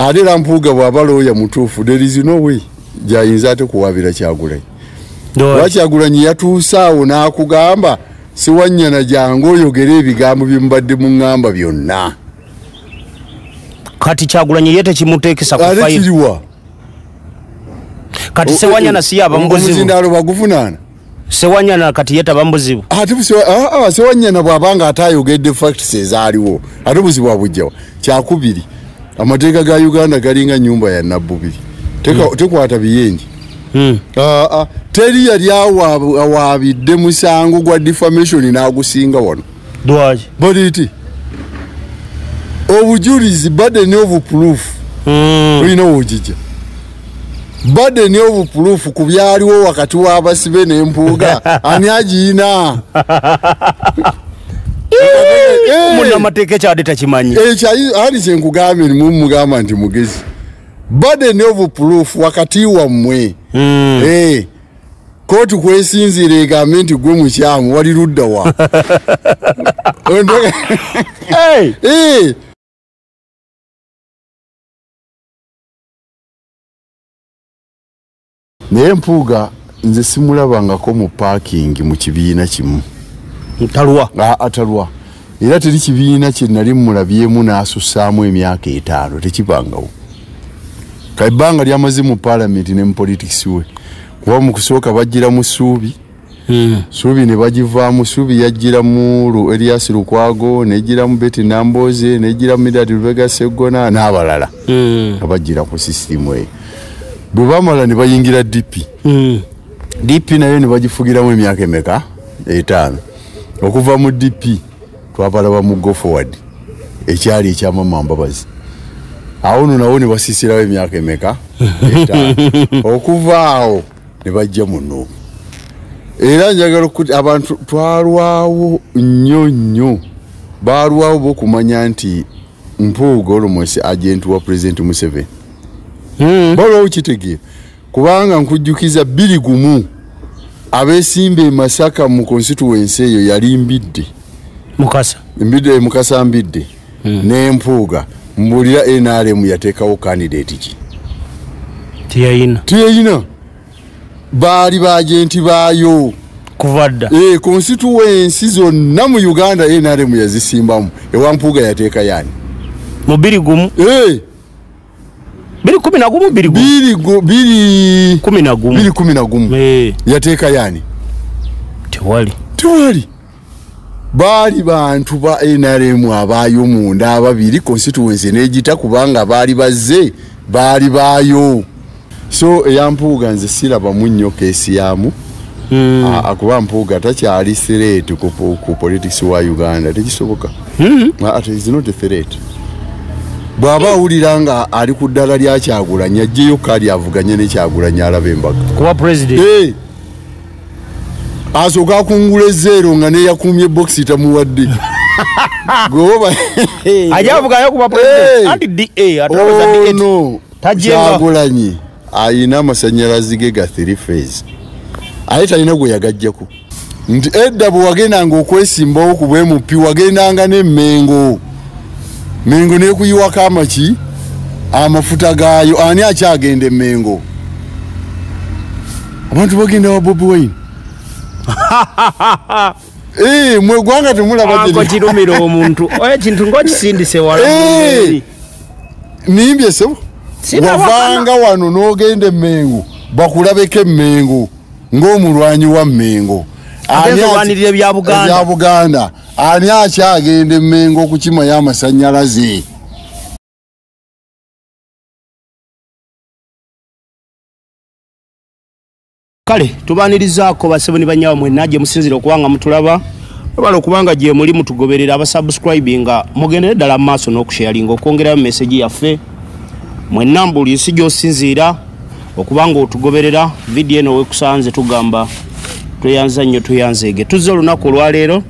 Ate era Mpuuga bw'aba looya mutuufu, there is no way gyayinza ate kuwaabira Kyagulanyi. Kuba Kyagulanyi yatuuse awo n'akugamba Sewanyana jangu oyogere ebigambo bye mubadde muŋŋamba byonna. Kati Kyagulanyi ye tekimuteekesa ku Ate fayiro. kiriwa? Kati Sewanyana si yaba mubuzibu. Omuzindaalo baguvunaana. Sewanyana kati ye taba mubuzibu. Ate Sewanyana bw'aba nga ate ayogedde facts ezaaliwo, ate obuzibu abujjawa. Kyakubiri, amateeka ga Uganda galinga nnyumba ya Nabbubiri. Tekwata biyenje. Teri yali awaabidde musango gwa defamation n'agusinga wano. Lwaki? Baliiti obujulizi burden of proof. Olina w'ogijja. Burden of proof ku byaliwo wakati w'abasibe n'empuuga, ani agiyina? Munnamateeka ekyadde takimanyi. Ali kye nkugambye ni mumugamba nti mugezi. Burden of proof wakati wammwe. Kooti kwesinziira egambe nti gwe mukyamu wali ludda wa? Naye Mpuuga nze simulabangako mu parking mu kibiina kimu. Talwa. Atalwa. Era teri kibiina kye nali mulabyemu n'asussaamu emyaka 5 tekibangawo. Ebbanga lyamaze mu parliament ne mu politics we. Kuba mu kusooka bajjira mu Ssuubi. Ssuubi ne bagivaamu, Ssuubi yajjira mu Erias Lukwago, nejjira mu Betty Nambooze, nejjira mu Medard Lubega Sseggona n'abalala. Abajjira ku system eyo. Bwe bamala ne bayingira DP. DP nayo ne bagifugiramu emyaka emeka? 5. Okuva mu DP twabalaba mu Go Forward ekyali ekya Mama Mbabazi. Awo nno nawo ne basiisirawo emyaka emeka? 5. Okuva awo ne bajja mu NUP. Era njagala abantu twalwawo nnyo nnyo. Baalwawo b'okumanya nti Mpuuga almost agent wa President Museveni. Balwawo kitegeera. Kubanga nkujjukiza 2 abeesimba e Masaka mu constituency eyo yali Mbidde. Mukasa. Mbidde, Mukasa Mbidde. Ne Mpuuga. Mbulira NRM yateekawo candidate ki? Teyayina. Teyayina. Baali baagenti baayo. Kuva dda. Constituency zonna mu Uganda NRM yazisimbamu. Ewa Mpuuga yateeka yani? Mu 2. 211, bbiri gumu. Bbiri bbiri kumi na gumu. 211. Yateeka yani? Tewali. Tewali. Baali bantu ba NRM abaayo munda ababiri constituency n'egita kubanga baali bazze, baali baayo. So eya Mpuuga nze sirabamu nnyo keesi yaamu. Akuba Mpuuga takyali threat ku politics wa Uganda, tekisoboka. Ate is not a threat. Bw'aba awulira nga ali ku ddala lya Kyagulanyi, aggyeyo kaadi avuganye ne Kyagulanyi alaba embaga. Kuba president. Asooka akungula ezzeero nga neyakuumye box tamuwadde. Goba. Ajja avuganye kuba president. Anti DA, ataweza Oh, DA. no. Tajenga. Kyagulanyi ayina amasannyalaze ge ga 3 phase. Aye talina gwe yagajjako. Nti edda bwe wagendanga okwesimbawo ku bwe MP wagendanga ne Mengo. Mengo n'ekuyiwako amaki? Amafuta gaayo. Ani akyagenda e Mengo? Abantu bagenda wa Bobi Wine. Mwe gwanga temulaba Anko gye. kirumira omuntu. Oye kintu ng'okisindise wala mu Nimbye sebo. Sina Wavanga wakana. wano n'ogenda e Mengo, bakulabeko e Mengo ng'omulwanyi wa Mengo. Ate Ani nzolwanirira ebya Buganda. Ebya Buganda. Ani akyagenda e Mengo okukima y'amasannyalaze? Kale tubanirizaako basebo ne bannyaabwe mwenna gye musinziira okubanga mutulaba. Webale okubanga gye muli mutugoberera, abasubscribinga mugendere ddala mu maaso n'okusharinga okwongerayo message yaffe. Mwenna buli nsi gy'osinziira okubanga otugoberera vidiyo eno wekusanze tugamba tweyanza nnyo tweyanzeege. Tuzze olunaku olwaleero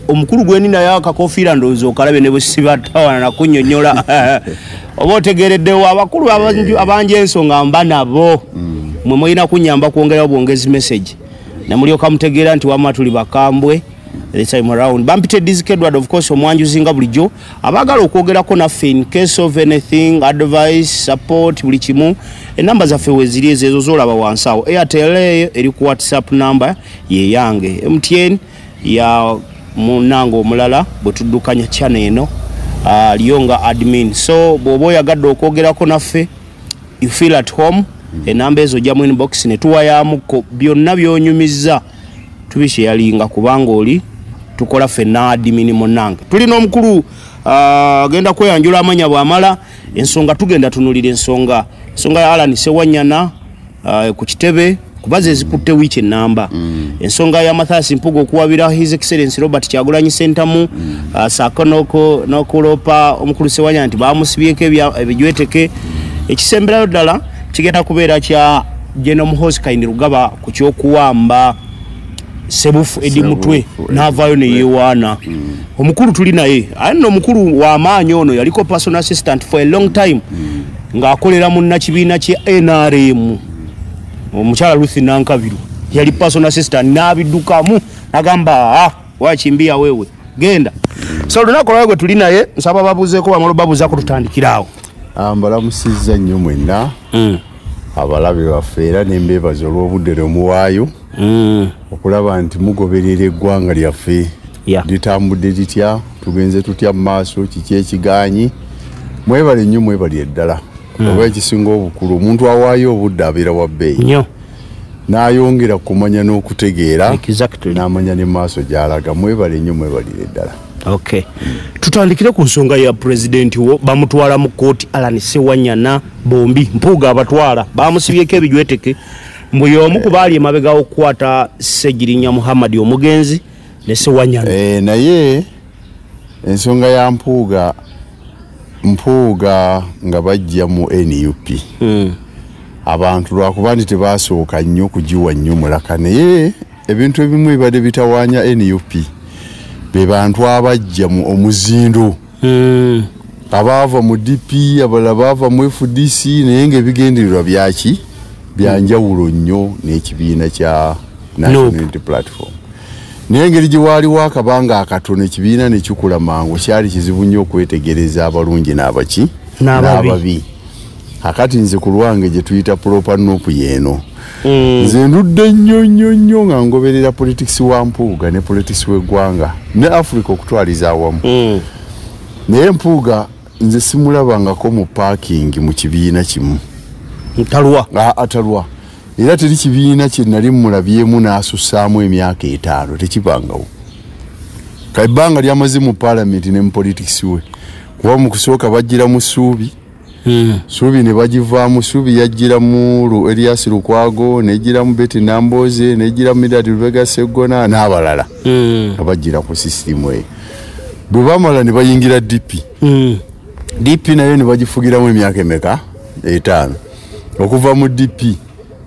omukulu gwe nina yakakofiira ndowooza okalabe ne bwe siba tawana na kunnyonnyola. Oba otegeereddewo abakulu abangi ensonga mba nabo. Mwe mulina kunnyamba kwongerayo bwongezi message. Ne mulyoka mutegeera nti wamma tuli bakambwe. This time around bampite Dizzy Edward, of course omwanjuzi nga bulijjo. Abaagala okwogerako naffe in case of anything, advice, support, buli kimu, enamba zaffe weziri ezo zolaba wansi awo. Airtel eri ku WhatsApp number ye yange, MTN ya munange omulala bwe tuddukanya channel eno aliyo nga admin. So bw'oba oyagadde okwogerako naffe, you feel at home, enamba ezo ojja mu inbox ne tuwayamukko byonna by'onyumizza tubisharinga, kubanga oli tukola ffenna admin munnange. Tulina omukulu agenda kweyanjula amanya bw'amala ensonga, tugenda tunulira ensonga ya Allan Ssewanyana ku kitebe kubaza ezikutte wiiki ennamba, ensonga ya Mathias Mpuuga okuwabira His Excellency Robert Kyagulanyi Ssentamu, saako n'okuloopa omukulu Ssewanyana nti bamusibyeko ebijweteke. Ekisemberayo ddala kigenda kubeera kya General Muhoozi Kainerugaba ku ky'okuwamba Sebufu Eddie Mutwe n'avaayo ne yeewaana. Omukulu tuli naye, aye nno omukulu w'amaanyi ono yaliko personal assistant for a long time ng'akolera munnakibiina kye NRM, omukyala Ruth Nankabirwa yali personal assistant n'abiddukamu n'agamba wakimbia wewe genda. So olunaku olwaleero gwe tuli naye nsaba babuzeeko, bamala babuzaako tutandikire awo. Mbalamusizza nnyo mwenna abalabe baffe, era ne mbeebaza olw'obudde lwe muwaayo okulaba nti mugoberera eggwanga lyaffe litambudde litya, tugenze tutya mu maaso, kiki ekigaanyi. Mwebale nnyo, mwebali eddala. Oba ekisinga obukulu, omuntu awaayo obudde abeera wa bbeeyi n'ayongera kumanya n'okutegeera, n'amanya ne maaso gy'alaga. Mwebale nnyo, mwebalire ddala. Okay. Tutandikire ku nsonga ya president wo bamutwala mu kooti Allan Ssewanyana bombi Mpuuga abatwala bamusibyeko ebijweteke mbu y'omu ku baali emabega okukwata Ssegirinya Muhammad omugenzi ne Ssewanyana. Naye ensonga ya Mpuuga nga bajja mu NUP abantu lwakuba nti tebasooka nnyo kugiwa nnyo mulaka, naye ebintu ebimu ebibadde bitawaanya NUP be bantu abajja mu omuzindo abaava mu DP, abalala baava mu FDC, naye ng'ebigendererwa byaki byanjawulo nnyo n'ekibiina kya National Unity Platform. Naye engeri gye waaliwo akabanga akatono ekibiina ne kikula mangu, kyali kizibu nnyo okwetegereza abalungi n'abaki n'ababi. Akati nze ku lwange gye tuyita proper NUP yeeno. Nze ndudde nnyo nnyo nnyo nga ngoberera politics wa Mpuuga ne politics w'eggwanga ne Africa okutwaliza awamu. Naye Mpuuga nze simulabangako mu parking mu kibiina kimu. Ntalwa. Atalwa. Era teri kibiina kye nali mulabyemu n'asussaamu emyaka 5, tekibangawo. Ebbanga lyamaze mu parliament ne mu politics we, kuba mu kusooka bajjira mu Ssuubi, Ssuubi ne bagivaamu, Ssuubi yajjira mu Erias Lukwago, nejjira mu Betty Nambooze, nejjira mu Medard Lubega Sseggona n'abalala nga bajjira ku sisitimu eyo. Bwe bamala ne bayingira DP. DP nayo ne bagifugiramu emyaka emeka? 5. Okuva mu DP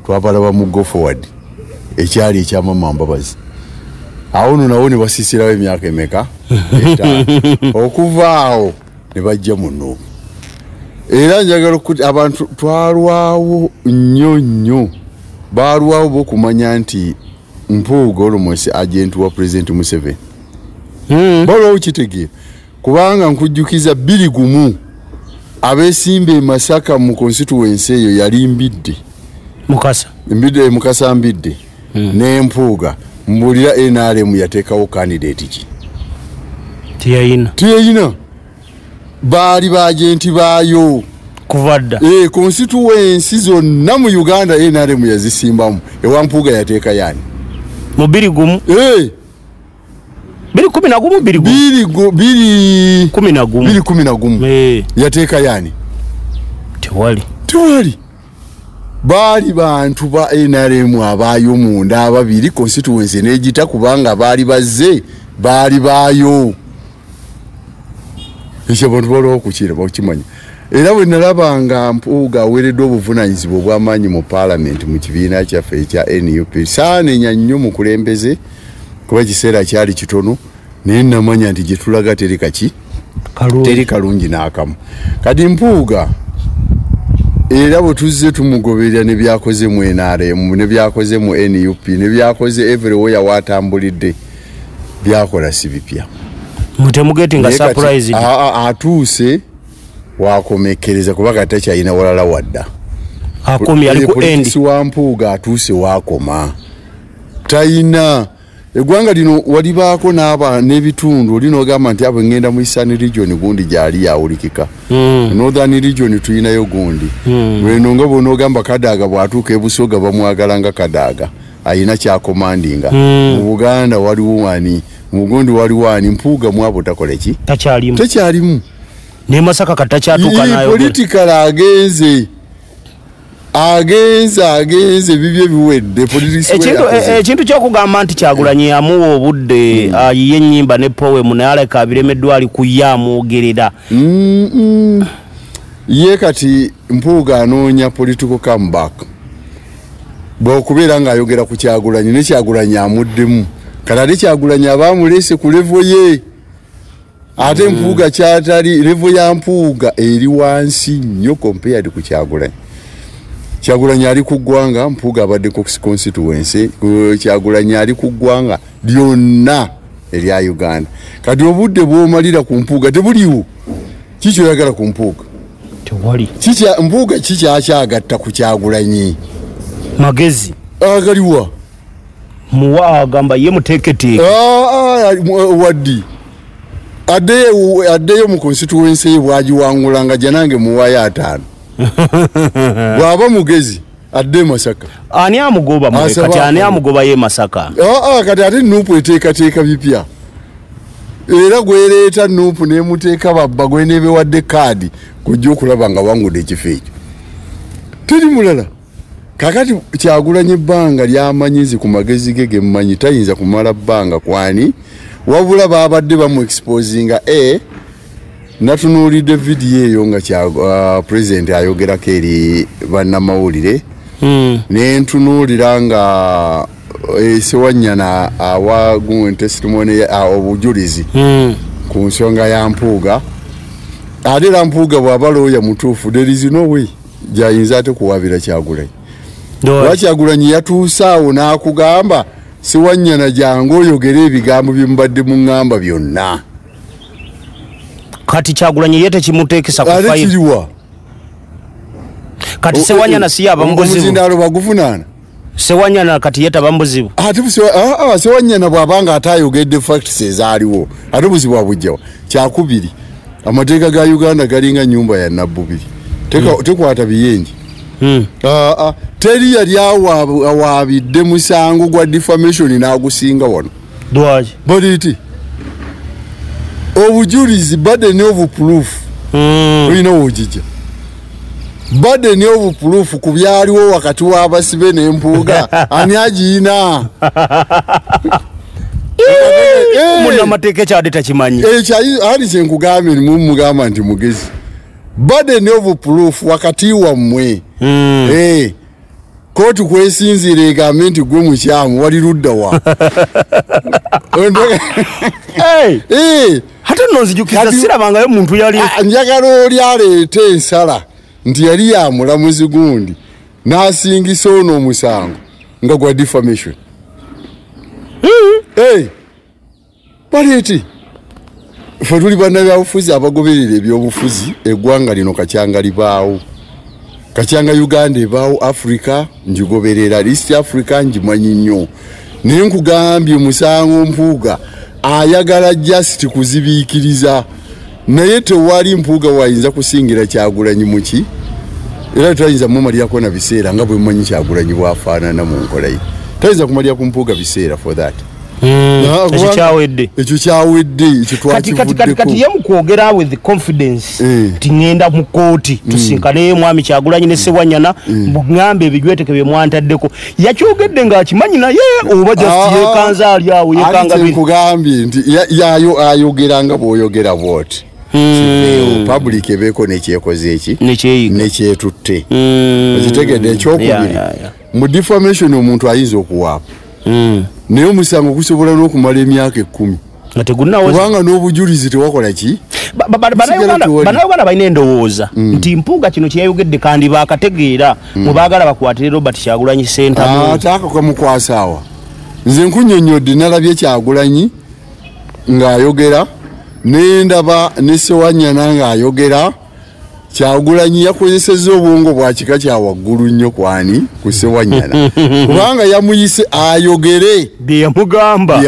twabalaba mu Go Forward ekyali ekya Mama Mbabazi. Awo nno nawo ne basiisirawo emyaka emeka? 5. Okuva awo ne bajja mu NUP. Era njagala abantu twalwawo nnyo nnyo, baalwawo b'okumanya nti Mpuuga almost agent wa President Museveni. Balwawo kitegeera, kubanga nkujjukiza 2001 abeesimba e Masaka mu constituency eyo yali Mbidde. Mukasa. Mbidde, Mukasa Mbidde. Ne Mpuuga. Mbulira NRM yateekawo candidate ki? Tiyayina. Baali baagenti baayo. Kuva dda. Constituency zonna mu Uganda NRM yazisimbamu. Ewa Mpuuga yateeka yani? Mu 2001. 2011 20 11. 2011. Yateeka yani? Tewali. Baali bantu ba NRM abaayo munda ababiri constituency n'egita kubanga baali bazze baali baayo. Ekyo abantu balwawo okukira bakimanya. Era bwe nalabanga Mpuuga aweereddwa obuvunaanyizibwa obw'amaanyi mu paalamenti mu kibiina kyaffe ekya NUP, saanenya nnyo mukulembeze kuba ekiseera kyali kitono, naye namanya nti gye tulaga teri kaki teri kalungi n'akamu. Kati Mpuuga era bwe tuzze tumugoberera ne byakoze mu NRM ne byakoze mu NUP ne byakoze everywhere watambulidde, Byakola si bipya. Mutemugetinga surprise. Atuuse wakomekereza kuba takyalina walala wadda. Akomye ali ku end. Wa Mpuuga atuuse wakoma. Tayina eggwanga lino walibaako n'aba n'ebitundu olina ogamba nti abo ngenda mu Eastern Region gundi gyali yawulikika. Northern Region tuyinayo gundi. Weno nga bw'onoogamba Kadaga bw'atuuka e Busoga bamwagala nga Kadaga. Ayina kyakomandinga. Mu Buganda waliwo ani, mu Bugundi waliwo ani, Mpuuga mwabo takola ki? Takyalimu. Takyalimu. Ne Masaka katakyatuuka nayo. Political agenze. Agenze bibye biwedde politics. Ekintu kyokugamba nti Kyagulanyi yamuwa obudde ayiye ennyimba ne poem naye aleka abiremeddwa ali ku ye amwogerera. Ye kati Mpuuga anoonya political comeback. Bw'okubeera ng'ayogera ku Kyagulanyi ne Kyagulanyi amuddemu. Kati ate Kyagulanyi aba amulese ku level ye. Ate Mpuuga kyatali level ya Mpuuga eri wansi nnyo compared ku Kyagulanyi. Kyagulanyi ali ku ggwanga, Mpuuga abadde ku constituency, Kyagulanyi ali ku ggwanga lyonna erya Uganda. Kati obudde bw'omalira ku Mpuuga tebuliwo. Kiki oyagala ku Mpuuga? Tewali. Mpuuga kiki akyagatta ku Kyagulanyi? Magezi. Agaliwa. Muwa agamba ye muteeketeeke. Waddi. Addeyo mu constituency ye bw'agiwangulanga gya nange muwaayo 5. Bw'aba mugezi adde Masaka. Ani amugoba mwe kati ani amugoba ye Masaka? Kati ate Nupu eteekateeka bipya. Era gwereeta Nupu n'emuteeka babba gwe neebewadde kaadi kujja okulaba nga wangudde ekifo ekyo. Teri mulala. Kakati Kyagulanyi ebbanga lyamanyizi ku magezi ge gemmanyi tayinza kumala bbanga kwani wabula babadde bamu exposinga natunuulidde vidiyo eyo nga president ayogerako eri bannamawulire. Nentunuulira nga Sewanyana awa testimony obujulizi ku nsonga ya Mpuuga. Ate era Mpuuga bw'aba looya mutuufu there is no way gy'ayinza ate kuwaabira Kyagulanyi. Lwa Kyagulanyi yatuuse awo n'akugamba Sewanyana jangu oyogere ebigambo bye mubadde muŋŋamba byonna. Kati Kyagulanyi ye tekimuteekesa ku fire. Kati Sewanyana si yaba mubuzibu. Omuzindaalo baguvunaana. Sewanyana kati ye taba mubuzibu. Ate Sewanyana bw'abanga atayogedde facts ezaaliwo ate obuzibu abujjawa. Kyakubiri, amateeka ga Uganda galinga nnyumba ya Nabbubiri. Tekwata biyenje. Teri yali awaabidde musango gwa defamation n'agusinga wano. Lwaki? Baliti. Obujulizi burden of proof. Olina w'ogijja. Burden of proof ku byaliwo wakati w'abasibe n'Empuuga ani agiyina? Munnamateeka ekyadde takimanyi. Ali kye nkugambye mumugamba nti mugezi. Burden of proof wakati wammwe. Kooti kwesinziira egambe nti gwe mukyamu wali ludda wa. Ate nno nzijukiza sirabangayo muntu yali. Njagala oli aleete ensala nti yali ya mulamuzi gundi n'asingisa ono omusango nga gwa defamation. Baleeti ffe tuli bannabyabufuzi abagoberera ebyobufuzi eggwanga lino kacyanga libaawo. Kacyanga Uganda ebaawo, Africa ngigoberera, East Africa ngimanyi nnyo. Naye nkugambye musango Mpuuga ayagala just kuzibiikiriza naye tewali Mpuuga wayinza kusingira Kyagulanyi muki era tayinza mumalirako na biseera nga bwe mmanyi Kyagulanyi bw'afaanana mu nkola ye. Tayinza kumalira ku Mpuuga biseera for that. Ekyo kyawedde. Ekyo kyawedde, ekyo twakivuddeko. Kati ye mukwogera with confidence nti ŋŋenda mu kkooti tusinkane mwami Kyagulanyi ne Sewanyana muŋŋambe ebijweteke bye mwantaddeko. Yakyogedde ng'akimanyi naye oba just yeekanze ali awo yeekanga biri. Nkugambye nti yayo ayogera nga bw'oyogera bw'oti. Public ebeeko nekyekoze eki nekyetutte. Okitegedde ekyokubiri mu defamation omuntu ayinza okuwaaba. Naye omusango gusobola n'okumala emyaka 10 nga tegunnaweza kubanga n'obujulizi tewakola ki. Bannayuganda balina endowooza nti Mpuuga kino kye yayogedde kandi baakategeera mwe baagala bakwatire Robert Kyagulanyi Ssentamu. Ate ako kamukwasa awa. Nze nkunnyonnyodde nalabye Kyagulanyi ng'ayogera, nendaba ne Sewanyana ng'ayogera. Kyagulanyi yakozesezza obwongo bwa kika kya waggulu nnyo kwani ku Sewanyana, kubanga yamuyise ayogere bye yamugamba.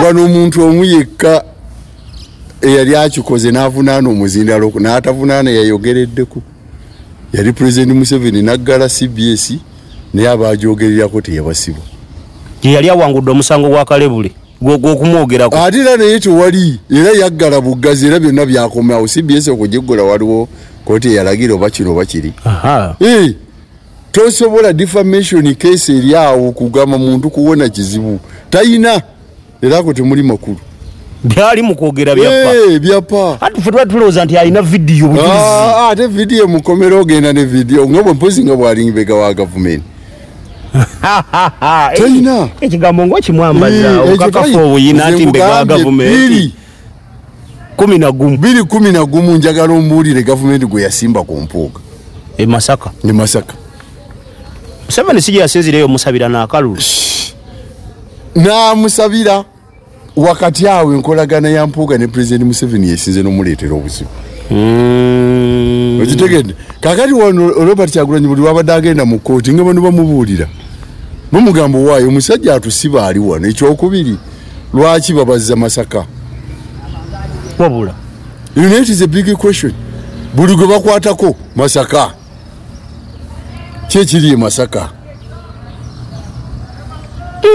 Wano omuntu omu yekka eyali akikoze n'avunaana omuzindalo n'atavunaana yayogereddeko yali President Museveni, n'aggala CBS, naye abaajogererako teyabasibwa. Ye yali awangudde omusango gwa Kalebule gw'okumwogerako. Ate era naye tewali, era yaggala buggazi, era byonna byakomawo. CBS okugiggula waliwo kooti eyalagira oba kino oba kiri. Tosobola defamation case eri awo kugamba muntu kuwona kizibu tayina, era ako temuli makulu. Byali mu kwogera byapa. Byapa. Ate ffe twali tulowooza nti alina vidiyo bujulizi. Ate vidiyo mukomera ogenda ne vidiyo nga bwe mpozi nga bw'ali mbega wa gavumenti. Tayina. Ekigambo ng'okimwambaza obukakafu obuyina nti mbega wa gavumenti. 11. 2011 njagala ombuulire gavumenti gwe yasimba ku Mpuuga. E Masaka. E Masaka. Museveni si gye yasinzireyo omusabira n'akalulu. N'amusabira wakati awo enkolagana ya Mpuuga ne President Museveni yesinze n'omuleetera obuzibu. Okitegedde? Kaakati wano Robert Kyagulanyi buli wabadde agenda mu kkooti nga bano bamubuulira, bamugamba owaayo omusajja atusiba ali wano. Ekyokubiri, lwaki babazza Masaka? Wabula. You know, it is a big question. Buli gwe bakwatako Masaka, ki ekiri e Masaka?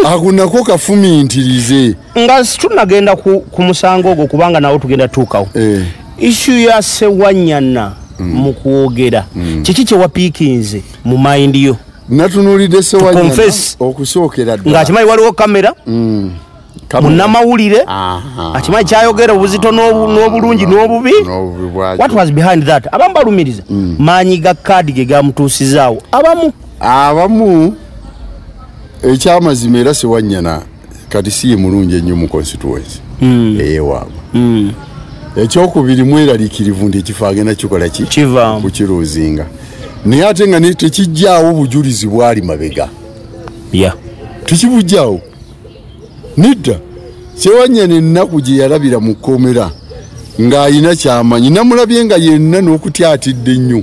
Ako nako kafumintirize. Nga tunagenda ku musango ogwo kubanga nawo tugenda tuukawo. Issue ya Sewanyana mu kwogera, kiki kye wapiikinze mu mind yo? Natunuulidde Sewanyana okusookera ddala ng'akimanyi waliwo kamera, munnamawulire akimanyi kyayogera obuzito n'obulungi n'obubi. What was behind that? Abamu balumiriza maanyi ga kaadi ge gamutuusizaawo. Abamu ekyamazima era Sewanyana kati si ye mulungi ennyo mu constituency eyewaabwe. Ekyokubiri, mweraliikirivu nti ekifo agenda kikola ki? Kukiruuzinga. Naye ate nga tekijjaawo bujulizi bwali mabega. Tekibujjaawo. Nedda. Sewanyana ennaku gye yalabira mu kkomera ng'ayina kyamanyi, namulabye nga yenna n'okutya atidde nnyo.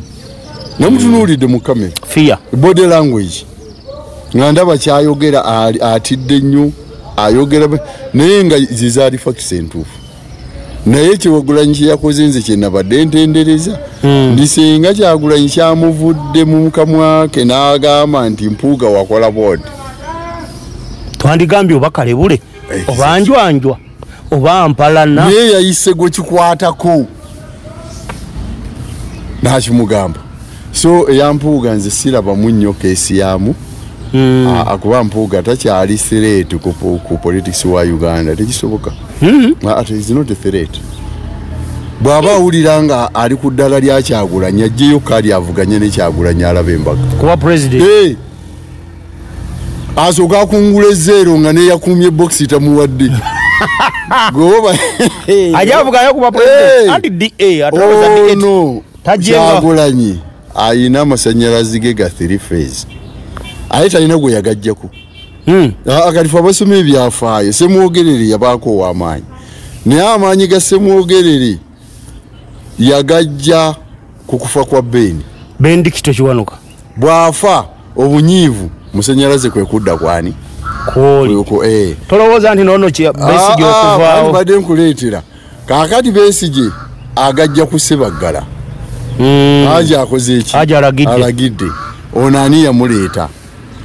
Namutunuulidde mu kamera. Body language. Nga ndaba kyayogera atidde nnyo, ayogera naye nga zizaali facts entuufu. Naye Kyagulanyi kye yakoze nze kye nabadde ntendereza. Ndisenga Kyagulanyi kyamuvudde mu kamwa ke n'agamba nti Mpuuga wakola boodi. Twandigambye oba Kalebule, oba Njwanjwa, oba Mpalana. Naye yayise gwe kikwatako n'akimugamba. So eya Mpuuga nze sirabamu nnyo keesi yaamu. Akuba Mpuuga takyali threat ku politics wa Uganda, tekisoboka. Ate is not a threat. Bw'aba awulira nga ali ku ddala lya Kyagulanyi, aggyeyo kaadi avuganye ne Kyagulanyi alaba embaga. Kuba president. Asooka akungula ezeero nga neyakuumye bokisi tamuwadde. Goba. Ajja avugayo kuba president. Anti DA ataweza DA. No. Kyagulanyi ayina amasannyalaze ge ga 3 phase. Aye talina gwe yagajjako. Akalifu abasoma ebyafaayo, Ssemwogerere yabaako ow'amaanyi. Naye amaanyi ga Ssemwogerere yagajja ku kufa kwa Beni. Benedicto Kiwanuka. Bw'afa obunyiivu musannyalaze kwe kudda kwani? Kwoli. Tolowooza nti noono Besigye okuvaawo. Mbadde nkuleetera. Kaakati Besigye agajja ku Ssebaggala. Haji akoze eki? Haji alagidde. Ono ani yamuleeta?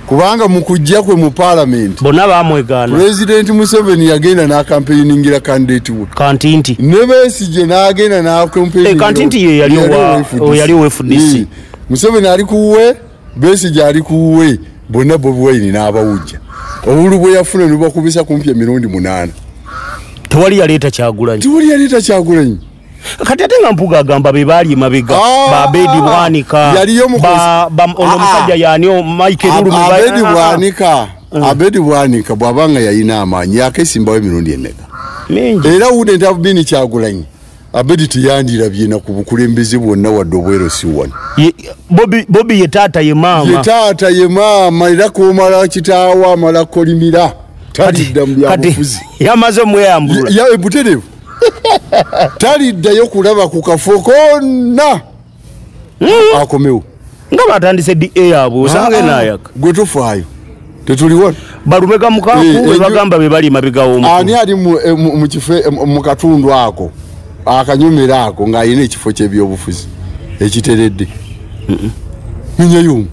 Kubanga mu kujja kwe mu parliament bonna bamwegaana. President Museveni yagenda n'akampeiningira candidate we Kantinti. Ne Besigye n'agenda n'akampeiningira. Kantinti ye yali owa FDC. Museveni ali kuwe, Besigye ali kuwe, bonna Bobi Wine n'abawujja. Obululu bwe yafuna ne bubakubisa kumpi emirundi 8. Tewali yaleeta Kyagulanyi. Tewali yaleeta Kyagulanyi. Kati ate nga Mpuuga agamba be baali emabega, ba Abedi Bwanika, ono omusajja yaani Michael Lulume. Abedi Bwanika bw'abanga yalina amaanyi yakesimbawo emirundi emeka? Mingi. Era wouldn't have been Kyagulanyi. Abedi teyandirabye na ku bukulembeze bwonna wadde obwero si wano. Bobi ye taata ye maama. Ye taata ye maama era komala kitaawo amala kolimira. Talidda mu byabufuzi. Yamaze omweyambulula. Ya ebuterevu. Taliddayo kulaba ku kafo konna. Akomewo. Nga batandise DA yaabwe osange naayaka. Gwe tofaayo. Tetuliwona. Balumega mukaku we bagamba be bali mabega w'omu. Ani ali mu kifo mu katundu ako akanyomera ako ng'alina ekifo ky'ebyobufuzi ekiteredde. Minyayo.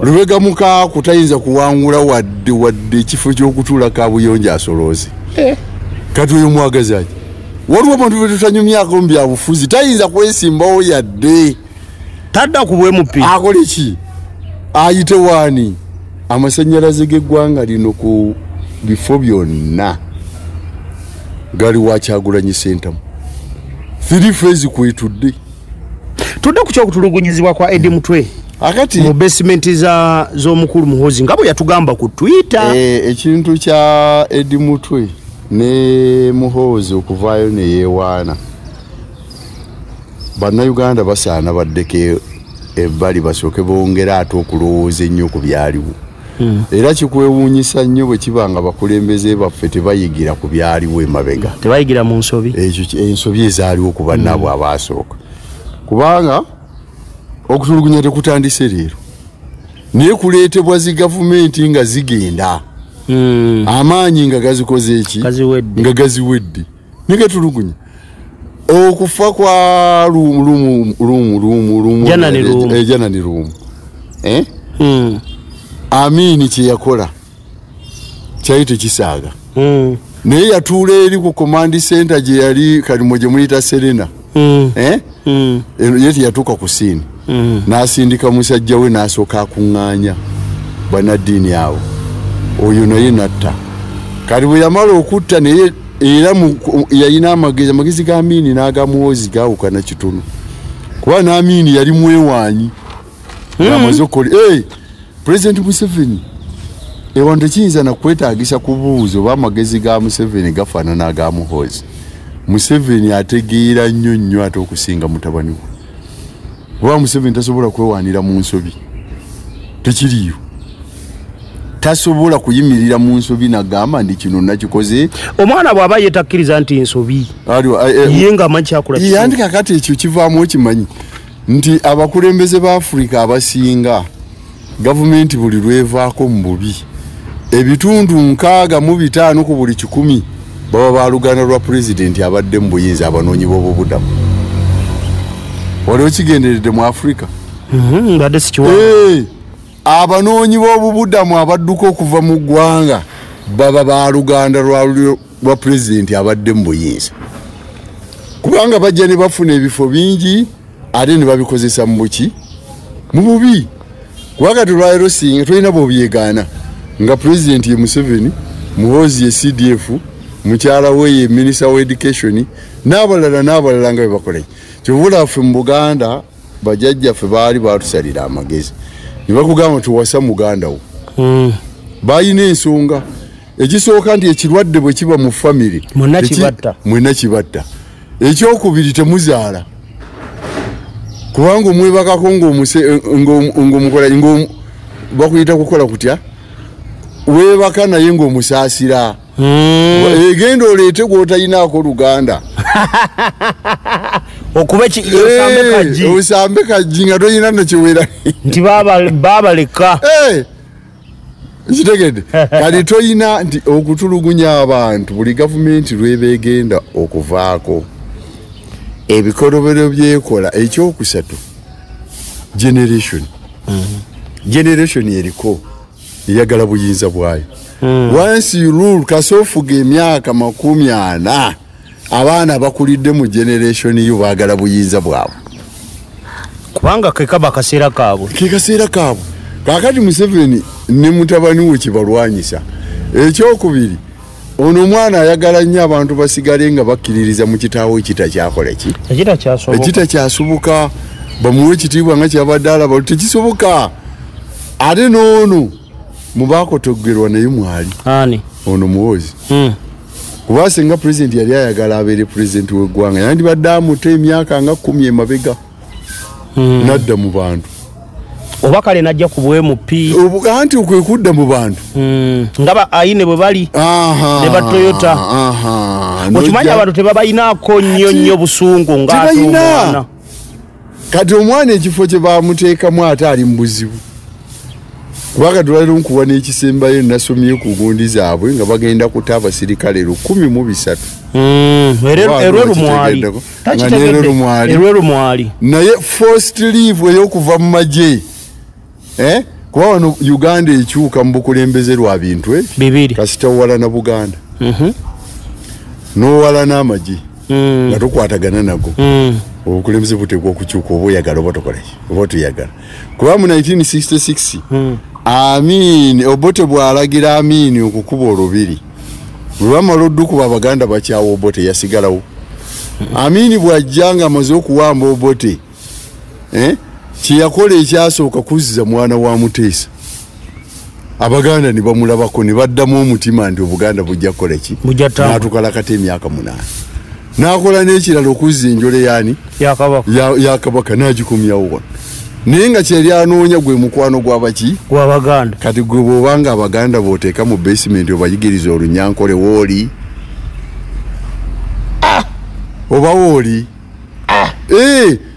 Lubega mukaku tayinza kuwangula wadde ekifo ky'okutuula Kabuyonjo asolooze. Kati oyo mwagazaaki. Waliwo abantu be tutanyumyako mu byabufuzi tayinza kwesimbawo yadde. Tadda ku bwe MP. Akole ki? Ayite waani? Amasannyalaze g'eggwanga lino ku bifo byonna gali wa Kyagulanyi Ssentamu. 3 phase kwetudde. Tudde ku ky'okutulugunyizibwa kwa Eddie Mutwe. Akati mu basement za z'omukulu Muhoozi nga bwe yatugamba ku Twitter. Ekintu kya Eddie Mutwe ne Muhoozi okuvaayo ne yeewaana. Bannayuganda basaana baddeko ebbali basooke bongera ate okulowooza ennyo ku byaliwo. Era kikwewuunyisa nnyo bwe kiba nga bakulembeze baffe tebayigira ku byaliwo emabega. Tebayigira mu nsobi. Ekyo ensobi ezaaliwo ku bannaabwe abaasooka. Kubanga okutulugunya tekutandise leero. Naye kuleetebwa zi gavumenti nga zigenda. Amaanyi nga gazikoze eki? Nga gaziwedde. Ne gatulugunya. Okufa kwa Lumu Janani Lumu. Amini kye yakola kyali tekisaaga. Naye yatuula eri ku command center gye yali kalimo gye muyita Serena. Ye teyatuuka ku scene. N'asindika musajja we n'asooka akuŋŋaanya bannaddiini abo. Oyo naye n'atta. Kati bwe yamala okutta naye era yalina amagezi ga Amini n'aga Muhoozi gaawukana kitono. Kuba n'Amini yali mwewaanyi. Ng'amaze okukola President Museveni ewantu tekiyinza na kwetaagisa kubuuza oba amagezi ga Museveni gafaanana aga Muhoozi. Museveni ategeera nnyo nnyo ate okusinga mutabani we. Kuba Museveni tasobola kwewaanira mu nsobi. Tekiriiyo. Tasobola kuyimirira mu nsobi n'agamba nti kino nakikoze. Omwana bw'aba ye takkiriza nti nsobi. Ye ng'amanyi kyakola kituufu. Yandika kakati ekyo kivaamu okimanyi nti abakulembeze ba Afrika abasinga gavumenti buli lwevaako mu bubi ebitundu 65 ku buli 100 baba baluganda lwa pulezidenti abadde mu buyinza abanoonyi b'obubudamu. Waliwo kigenderedde mu Afrika. Mbadde sikiwa. Abanoonyi b'obubudamu abadduka okuva mu ggwanga baba baluganda lwa pulezidenti abadde mu buyinza. Kubanga bajja ne bafuna ebifo bingi ate ne babikozesa mu buki? Mu bubi. Kubanga tulwaliro singa tulina bw'obyegaana nga pulezidenti ye Museveni, Muhoozi ye CDF, mukyala we ye Minister wa Education n'abalala n'abalala nga bwe bakola. Kyova ffe mu Buganda bajjajjaffe baali baatusalira amagezi. Ne bakugamba tuwasa muganda wo. Balina ensonga. Ekisooka nti ekirwadde bwe kiba mu family mwenna kibatta. Ekyokubiri temuzaala. Kubanga omwebakako ng'omukola bakuyita kukola kutya? Weebaka naye ng'omusaasira. Egenda oleete gw'otalinaako luganda. Okuba osambe kaggi nga tolina nakiwera. Nti baabaleka. Kitegedde. Kati tolina nti okutulugunya abantu buli gavumenti lw'eba egenda okuvaako. Ebikolobero byekola ekyokusatu generation. Generation eriko eyagala buyinza bwayo. Once you rule kasofuga emyaka 40 abaana bakulidde mu generation yo baagala buyinza bwabwe. Kubanga kekaba kaseera kaabwe. Kekaseera kaabwe. Kaakati Museveni ne mutabani we kibalwanyisa. Ekyokubiri ono omwana ayagala nnyo abantu basigale nga bakkiririza mu kitaawe ekitakyakola ki? Ekitakyasoboka. Bamuwe ekitiibwa nga kyabadde alaba tekisoboka. Ate n'ono mubakotogerwa naye mwali. Ani? Ono Muhoozi. Kuba singa pulezidenti yali ayagala abeere pulezidenti w'eggwanga yandibadde amuta emyaka nga 10 emabega. Nadda mu bantu. Oba kale najja ku bwe MP. Anti okwekudda mu bantu. Ngaba ayine bwe bali. Ne ba Toyota. Okimanyi abantu tebabayinaako nnyo nnyo busungu nga ate omwana. Kati omwana ekifo kye bamuteekamu ate ali mu buzibu. Kubanga twaliro nkuwa n'ekisembayo nasomye ku gundi zaabwe nga bagenda kuta abasirikale 13. Erweru mwali. Erweru mwali. Naye forced leave ey'okuva mu magye. Kuba wano Uganda ekyuka mu bukulembeze lwa bintu bibiri. Kasita owala na Buganda. N'owala n'amagye. Nga tokwatagana nago. Obukulembeze buteekwa okukyuka oba oyagala oba tokola ki? Oba toyagala. Kuba mu 1966 Amin Obote bw'alagira Amin okukuba olubiri. Bwe bamala oddukuba Abaganda bakyawa Obote yasigalawo. Amin bw'ajja nga amaze okuwamba Obote, kye yakola ekyasooka kuzza mwana wa Muteesa. Abaganda ne bamulabako ne baddamu omutima nti Obuganda bujja kukola ki? N'atukalakata emyaka 8. N'akola n'ekirala okuzza enjole yaani? Ya Kabaka. Ya Kabaka n'agikomyawo wano. Naye nga kyeyali anoonya gwe mukwano gw'abaki? Gw'Abaganda. Kati gwe bw'obanga Abaganda bw'oteeka mu basement obayigiriza Olunyankole wooli. Oba wooli.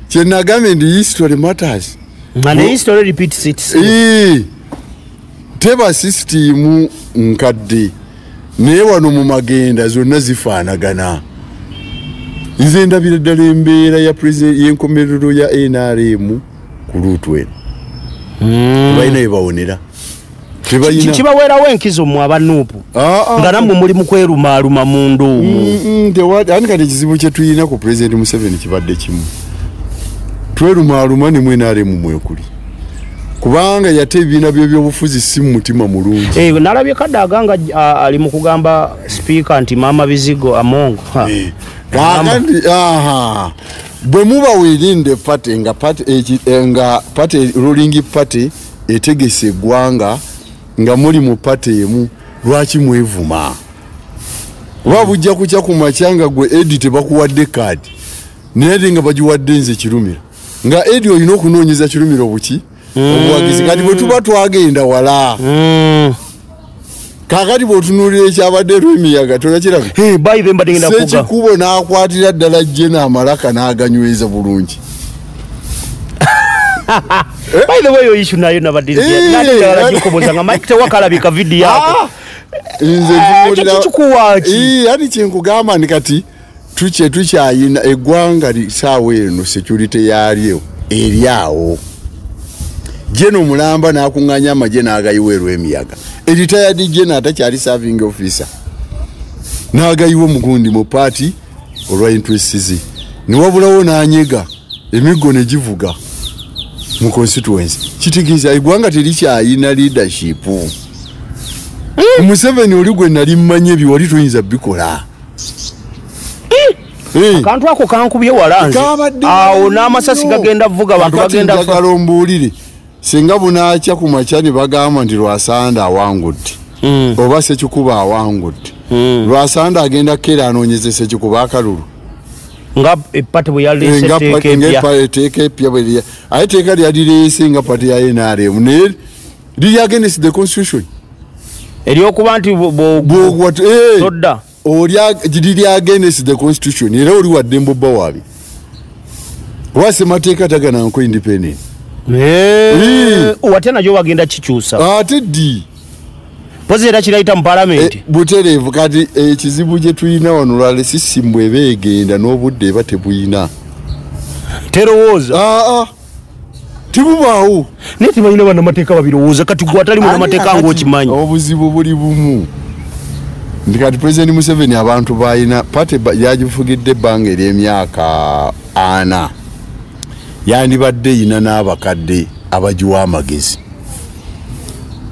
Kye nagambye nti history matters. And history repeats itself. Teba system nkadde. Naye wano mu magenda zonna zifaanagana. Nze ndabira ddala embeera ya president y'enkomerero ya NRM ku luutu eno. Tebalina bye bawonera. Tebalina. Kibaweerawo enkizo mmwe aba NUP. Nga nammwe muli mu kwerumaaluma mu nduumu. Ani kati ekizibu kye tulina ku President Museveni kibadde kimu. Twerumaaluma ne mu NRM mwekuli. Kubanga yate ebibiina by'ebyobufuzi si mu mutima mulungi. Nalabye Kadaga nga ali mu kugamba sipiika nti Maama Bizigo Among. Kakati bwe muba within the party nga party ruling party etegese eggwanga nga muli mu party emu lwaki mwevuma? Oba bujja kukya ku makya nga gwe Eddie tebakuwadde kaadi naye ate nga bagiwadde nze Kirumira, nga Eddie olina okunoonyeza Kirumira obuki obuwagizi. Kati bwe tuba twagenda wala kakati bw'otunuulira ekyabadde Lwemiyaga tolakiraba. Ssekikubo n'akwatira ddala Jena amalaka n'aganyweza bulungi. By the way, yo issue nayo nabadde nagikoboza nga Mike tewakalabika video yako. Nze ntunuulira ani kyenkugamba nti kati tukyayina eggwanga lisaawa eno security yaalyo eri awo. Jeno omulamba n'akuŋŋaanya amagye n'agayiwa Erwemiyaga. Retired Jeno atakyali serving officer n'agayiwa omugundi mu party olwa interest ze. Ne wabulawo n'anyega emiggo ne givuga mu constituency. Kitegeeza eggwanga terikyayina leadership. Museveni oli gwe nali mmanyi ebyo wali toyinza bikola. Akantu ako kankubye wala nze. Awo n'amasasi gagenda vuga abantu bagenda njagala ombuulire. Singa bunaakya ku makya ne bagamba nti Lwasanda awangudde oba Ssekikubo awangudde, Lwasanda agenda kkeera anoonyeze Ssekikubo akalulu nga epate bwe yaleese etteeka empya bwe lya aye etteeka lyalireese nga party ya NRM naye liri against the constitution eryokuba nti todda liri against the constitution era oli wa ddembe obba waabi kuba ssemateeka tagananko independent. Watya nagyo bagenda kikyusa ate ddi pozi era kirayita mu palamenti butereevu. Kati ekizibu kye tulina wano lwale sisimu eba egenda n'obudde eba tebuyina terowooza tebubaawo. Naye tebalina bannamateeka babirowooza. Kati gwe atali munnamateeka ng'okimanyi obuzibu buli bumu nti kati President Museveni abantu balina party yagifugidde ebbanga ery'emyaka 4 yandibadde yina n'abakadde abagiwa amagezi.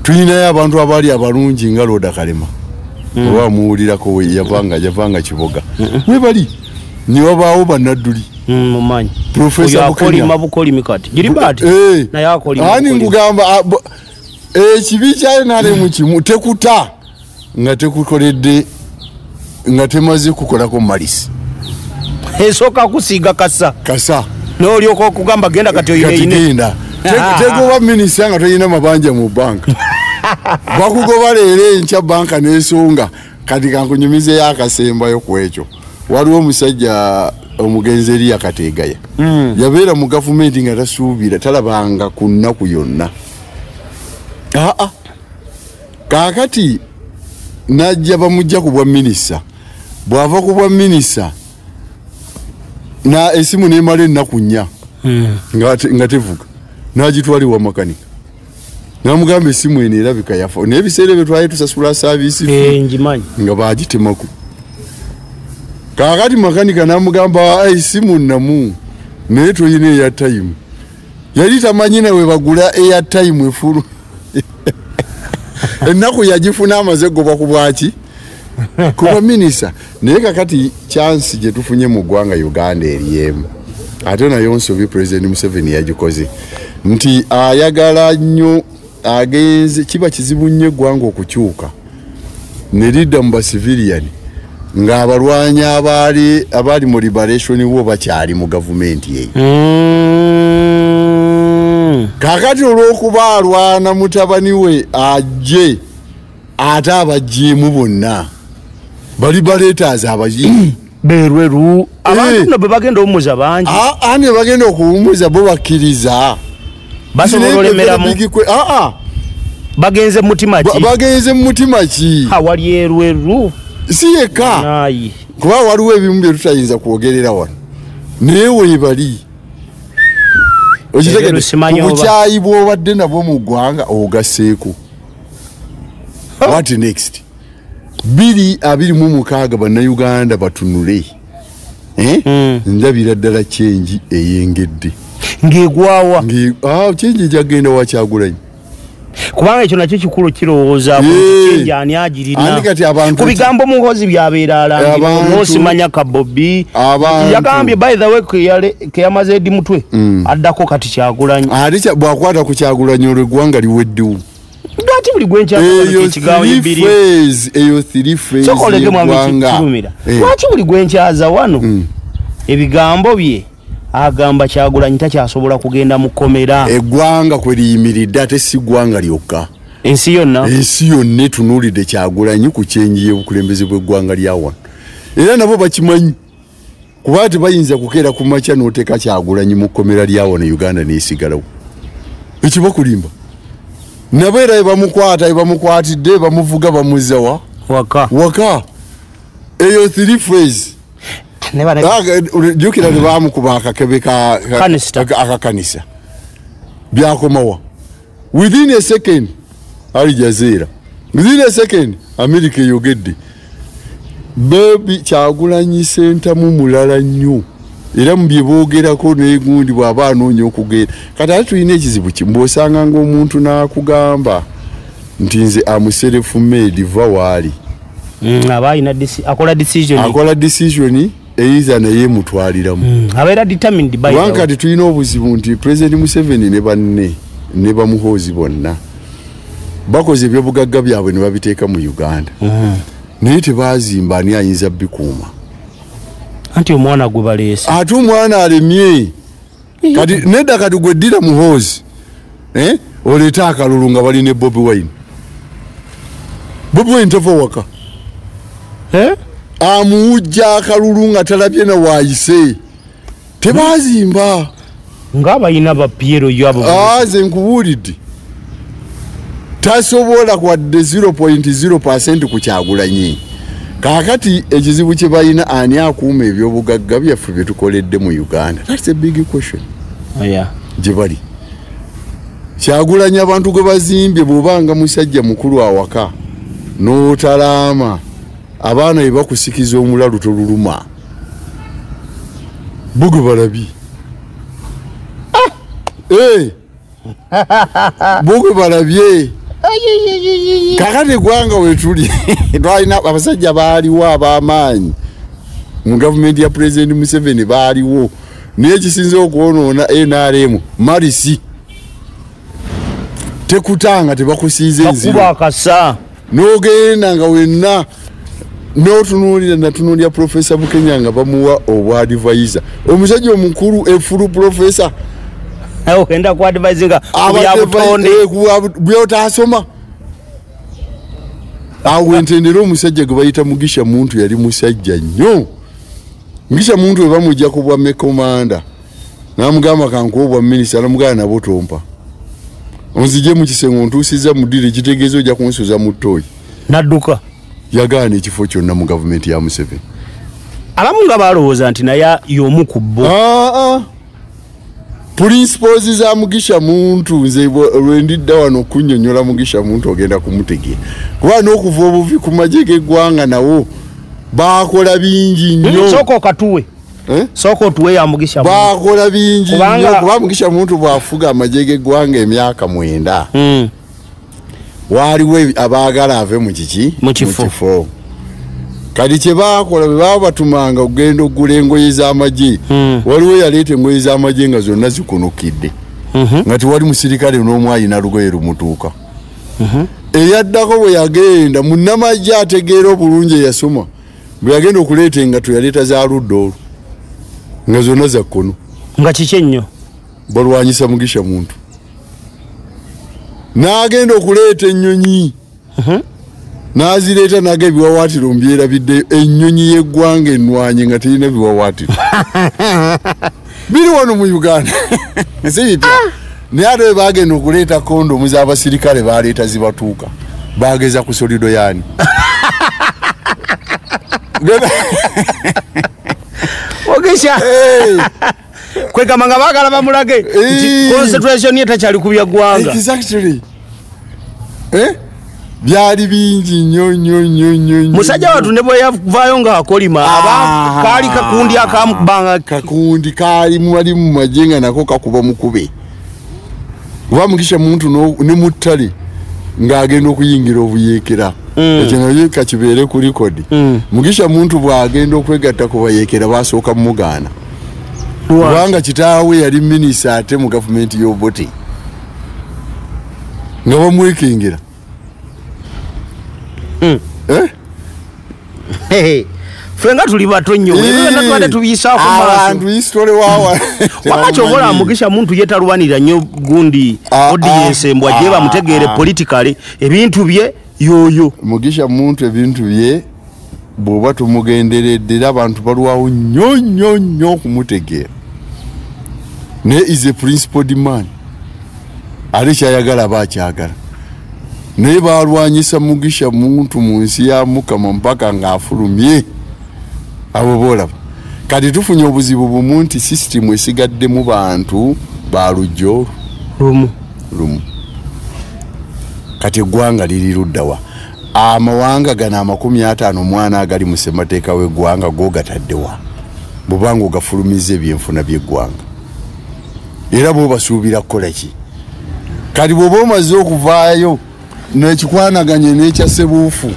Tulinayo abantu abaali abalungi nga Loda Kalema oba muwulirako yavanga Kiboga webali ne wabaawo Bannadduli mumanyi Professor akolima bukolimi kati Gilbert naye akolima ani nkugamba ekibi kya NRM kimu tekuta nga tekukoledde nga temaze kukolako malisi esooka kusiiga kasa kasa n'olyoka okugamba genda kati oyine genda. Tegoba minisita nga toyina mabanja mu banka. Bakugoba leero enkya banka n'esonga. Kati kankunyumizeeyo akasembayo ku ekyo. Waliwo omusajja omugenzi Eriya Kategaya. Yabeera mu gavumenti nga tasuubira, talabanga ku nnaku yonna. Aa, kaakati najja bamujja ku bwa minisita. Bw'ava ku bwa minisita na esimu n'emala ennaku 4 nga tevuga, n'agitwala ewa makanika. N'amugamba esimu eno erabika yafa. Naye ebiseera ebyo twali tusasula service fee. Ngimanyi. Nga baagitemako. Kaakati makanika n'amugamba esimu nnamu naye toyina airtime. Yali tamanyi nawe bagula airtime efulu. Ennaku yagifuna amaze goba ku bwaki? Kuba minisita. Naye kakati chance gye tufunye mu ggwanga Uganda eri emu. Ate nayo nsobi President Museveni yagikoze. Nti ayagala nnyo agenze, kiba kizibu nnyo eggwanga okukyuka ne lidda mu bacivilian ng'abalwanyi abaali mu liberation war bakyali mu gavumenti eyo. Kaakati olw'okuba alwana mutabani we ajje ate abaggyemu bonna bali baleetaaza abayi berweru abantu nno bwe bagenda okuwummuza bangi. Ani bagenda okuwummuza bo bakkiriza. Basobola olemeramu. Bagenze mu mutima ki? Bagenze mu mutima ki? Awali erweru. Si yekka. Kuba waliwo ebimu bye tutayinza kwogerera wano. Naye weebali. Okitegedde, obukyayi bw'obadde nabwo mu ggwanga ogasseeko. What next? 2026 bannayuganda batunule. Ndabira ddala change eyengedde. Ng'egwawa. Change gyagenda wa Kyagulanyi. Kubanga ekyo nakyo kikulu kirowoozaako change ani agirina. Ku bigambo Muhoozi by'abeera alangira, n'osimanya ka Bobi. Yagambye by the way ke yamaze Eddie Mutwe addako kati Kyagulanyi. Ate bw'akwata ku Kyagulanyi olwo eggwanga liweddewo. Lwaki buli gwe nkyaza ekigambo ebbiri? Eyo three phase Sokoleke mwami Kirumira. Lwaki buli gwe nkyaza wano ebigambo bye agamba Kyagulanyi takyasobola kugenda mu kkomera. Eggwanga kwe liyimiridde ate si ggwanga lyokka. Ensi yonna. Ensi yonna etunuulidde Kyagulanyi ku kyenji y'obukulembeze bw'eggwanga lya wano. Era nabo bakimanyi. Kuba tebayinza kukeera ku makya n'oteeka Kyagulanyi mu kkomera lya wano Uganda n'esigalawo. Ekiba kulimba. Nabo era bamukwata, bamukwatidde, bamuvuga, bamuzza wa? Waka. Waka. Eyo three phase. Jjukira ne bamukuba akakebe akakanisa. Byakomawa. Within a second, Al Jazeera. Within a second, America eyogedde. Baby Kyagulanyi Ssentamu mulala nnyo. Era mu bye boogerako n'egundi bw'aba anoonya okugenda. Kati ate tulina ekizibu ki? Mbw'osanga ng'omuntu n'akugamba nti nze am self made va waali. Aba alina akola decision. Akola decision eyiza naye emutwaliramu. Abeera determined by Kubanga kati tulina obuzibu nti President Museveni ne banne ne bamuhoozi bonna bakoze ebyobugagga byabwe ne babiteeka mu Uganda. Naye tebaazimba ani ayinza bikuuma. Anti omwana gwe baleese. Ate omwana alemye. Kati nedda kati gwe ddira Muhoozi. Oleete akalulu nga bali ne Bobi Wine. Bobi Wine tava waka. Amuwujja akalulu nga talabye na waayise. Tebaazimba. Nga balina ba Piero yo abo. Nze nkubuulidde. Tasobola kwadde 0.0% ku Kyagulanyi. Kaakati ekizibu kye balina ani akuuma ebyobugagga byaffe bye tukoledde mu Uganda. That's a big question. Gye bali. Kyagulanyi abantu gwe bazimbye bw'obanga musajja mukulu awaka n'otalaama abaana be bakusikiza omulalu toluluma. Bo gwe balabye. Bo gwe balabye. Kakati eggwanga we tuli twalina abasajja baaliwo ab'amaanyi mu gavumenti ya President Museveni baaliwo, naye ekisinze okwonoona NRM marisi tekutanga tebakusiiza enziro. Bakuba akasa. N'ogenda nga wenna n'otunuulira natunuulira Professor Bukenya nga bamuwa obwa advisor. Omusajja omukulu efulu professor. Ogenda ku advisinga ku byotasoma. Awo entendera omusajja gwe bayita Mugisha Muntu yali musajja nnyo. Mugisha Muntu we bamujja ku bwa mekomanda, n'amugamba kankuwa obwa minisita, n'amugamba nabo tompa, onzije mu kisenge ontuusiza mu ddiro, ekitegeeza ojja kunsuza mu ttooyi. Nadduka. Yagaana ekifo kyonna mu gavumenti ya Museveni. Abamu nga balowooza nti naye y'omu ku bo. Principles za Mugisha Muntu, nze lwe ndidda wano kunnyonnyola Mugisha Muntu ogenda kumutegeera, kuba n'okuva obuvi ku magye g'eggwanga nawo baakola bingi nnyo. Sooka okatuwe. Sooka otuwe ya Mugisha Muntu. Baakola bingi nnyo, kuba Mugisha Muntu bw'afuga amagye g'eggwanga emyaka 9, waaliwo abaagala ave mu kiki? Mu kifo. Kati kye baakola bwe baba batumanga okugenda okugula engoye z'amagye, waliwo yaleeta engoye z'amagye nga zonna zikunukidde, nga tewali musirikale n'omu ayina lugoye lumutuuka. Eyaddako bwe yagenda, munnamagye ategeera obulungi eyasoma, bwe yagenda okuleeta engatto yaleeta za ludda olwo nga zonna za kkono. Nga kiki ennyo? Balwanyisa Mugisha Muntu. N'agenda okuleeta ennyonyi, n'azireeta naga ebiwawaatiro mbyerabidde. Ennyonyi y'eggwanga ennwanyi nga terina biwawaatiro. Biri wano mu Uganda. Si bipya. Naye ate bwe bagenda okuleeta kondomu z'abasirikale baleeta zibatuuka, bageza ku solido yaani. Mugisha. Kwegamba nga baagala bamulage nti concentration ye takyali ku bya ggwanga. Exactly. Byali bingi nnyo nnyo nnyo nnyo. Musajja wattu ne bwe yavaayo ng'akolima, kaali kakundi akamukubanga. Kakundi kaali mwali mu magye nga nako kakuba mukube. Kuba Mugisha Muntu ne mu ttale ng'agenda okuyingira obuyeekera. Ekyo naye kakibeere ku rekodi. Mugisha Muntu bw'agenda okwegatta ku bayeekera basooka mumugaana, kubanga kitaawe yali minisita ate mu gavumenti y'Obote, nga bamwekingira. Ffe nga tuli bato nnyo, ebyo tubadde tubiyisaako maaso. Abantu history wawa. Wama kyobola Mugisha Muntu ye talwanira nnyo gundi audience mbwa gye bamutegeere politically ebintu bye yoyo. Mugisha Muntu ebintu bye bw'oba tumugenderedde era abantu balwawo nnyo nnyo nnyo okumutegeera. Naye is a principled man, ate kyayagala aba akyagala. Naye balwanyisa Mugisha Muntu mu nsi ya Mukama mpaka ng'afulumye. Abo boolaba. Kati tufunye obuzibu bumu nti sisitimu esigaddemu bantu ba lujjo lumu. Kati eggwanga liri luddawa? Amawanga gano 54 agali mu ssemateeka w'eggwanga go gataddewa, bw'obanga ogafulumiza ebyenfuna by'eggwanga, era bo basuubira kukola ki? Kati bw'oba omaze okuvaayo n'ekikwanaganye n'ekya Ssebuufu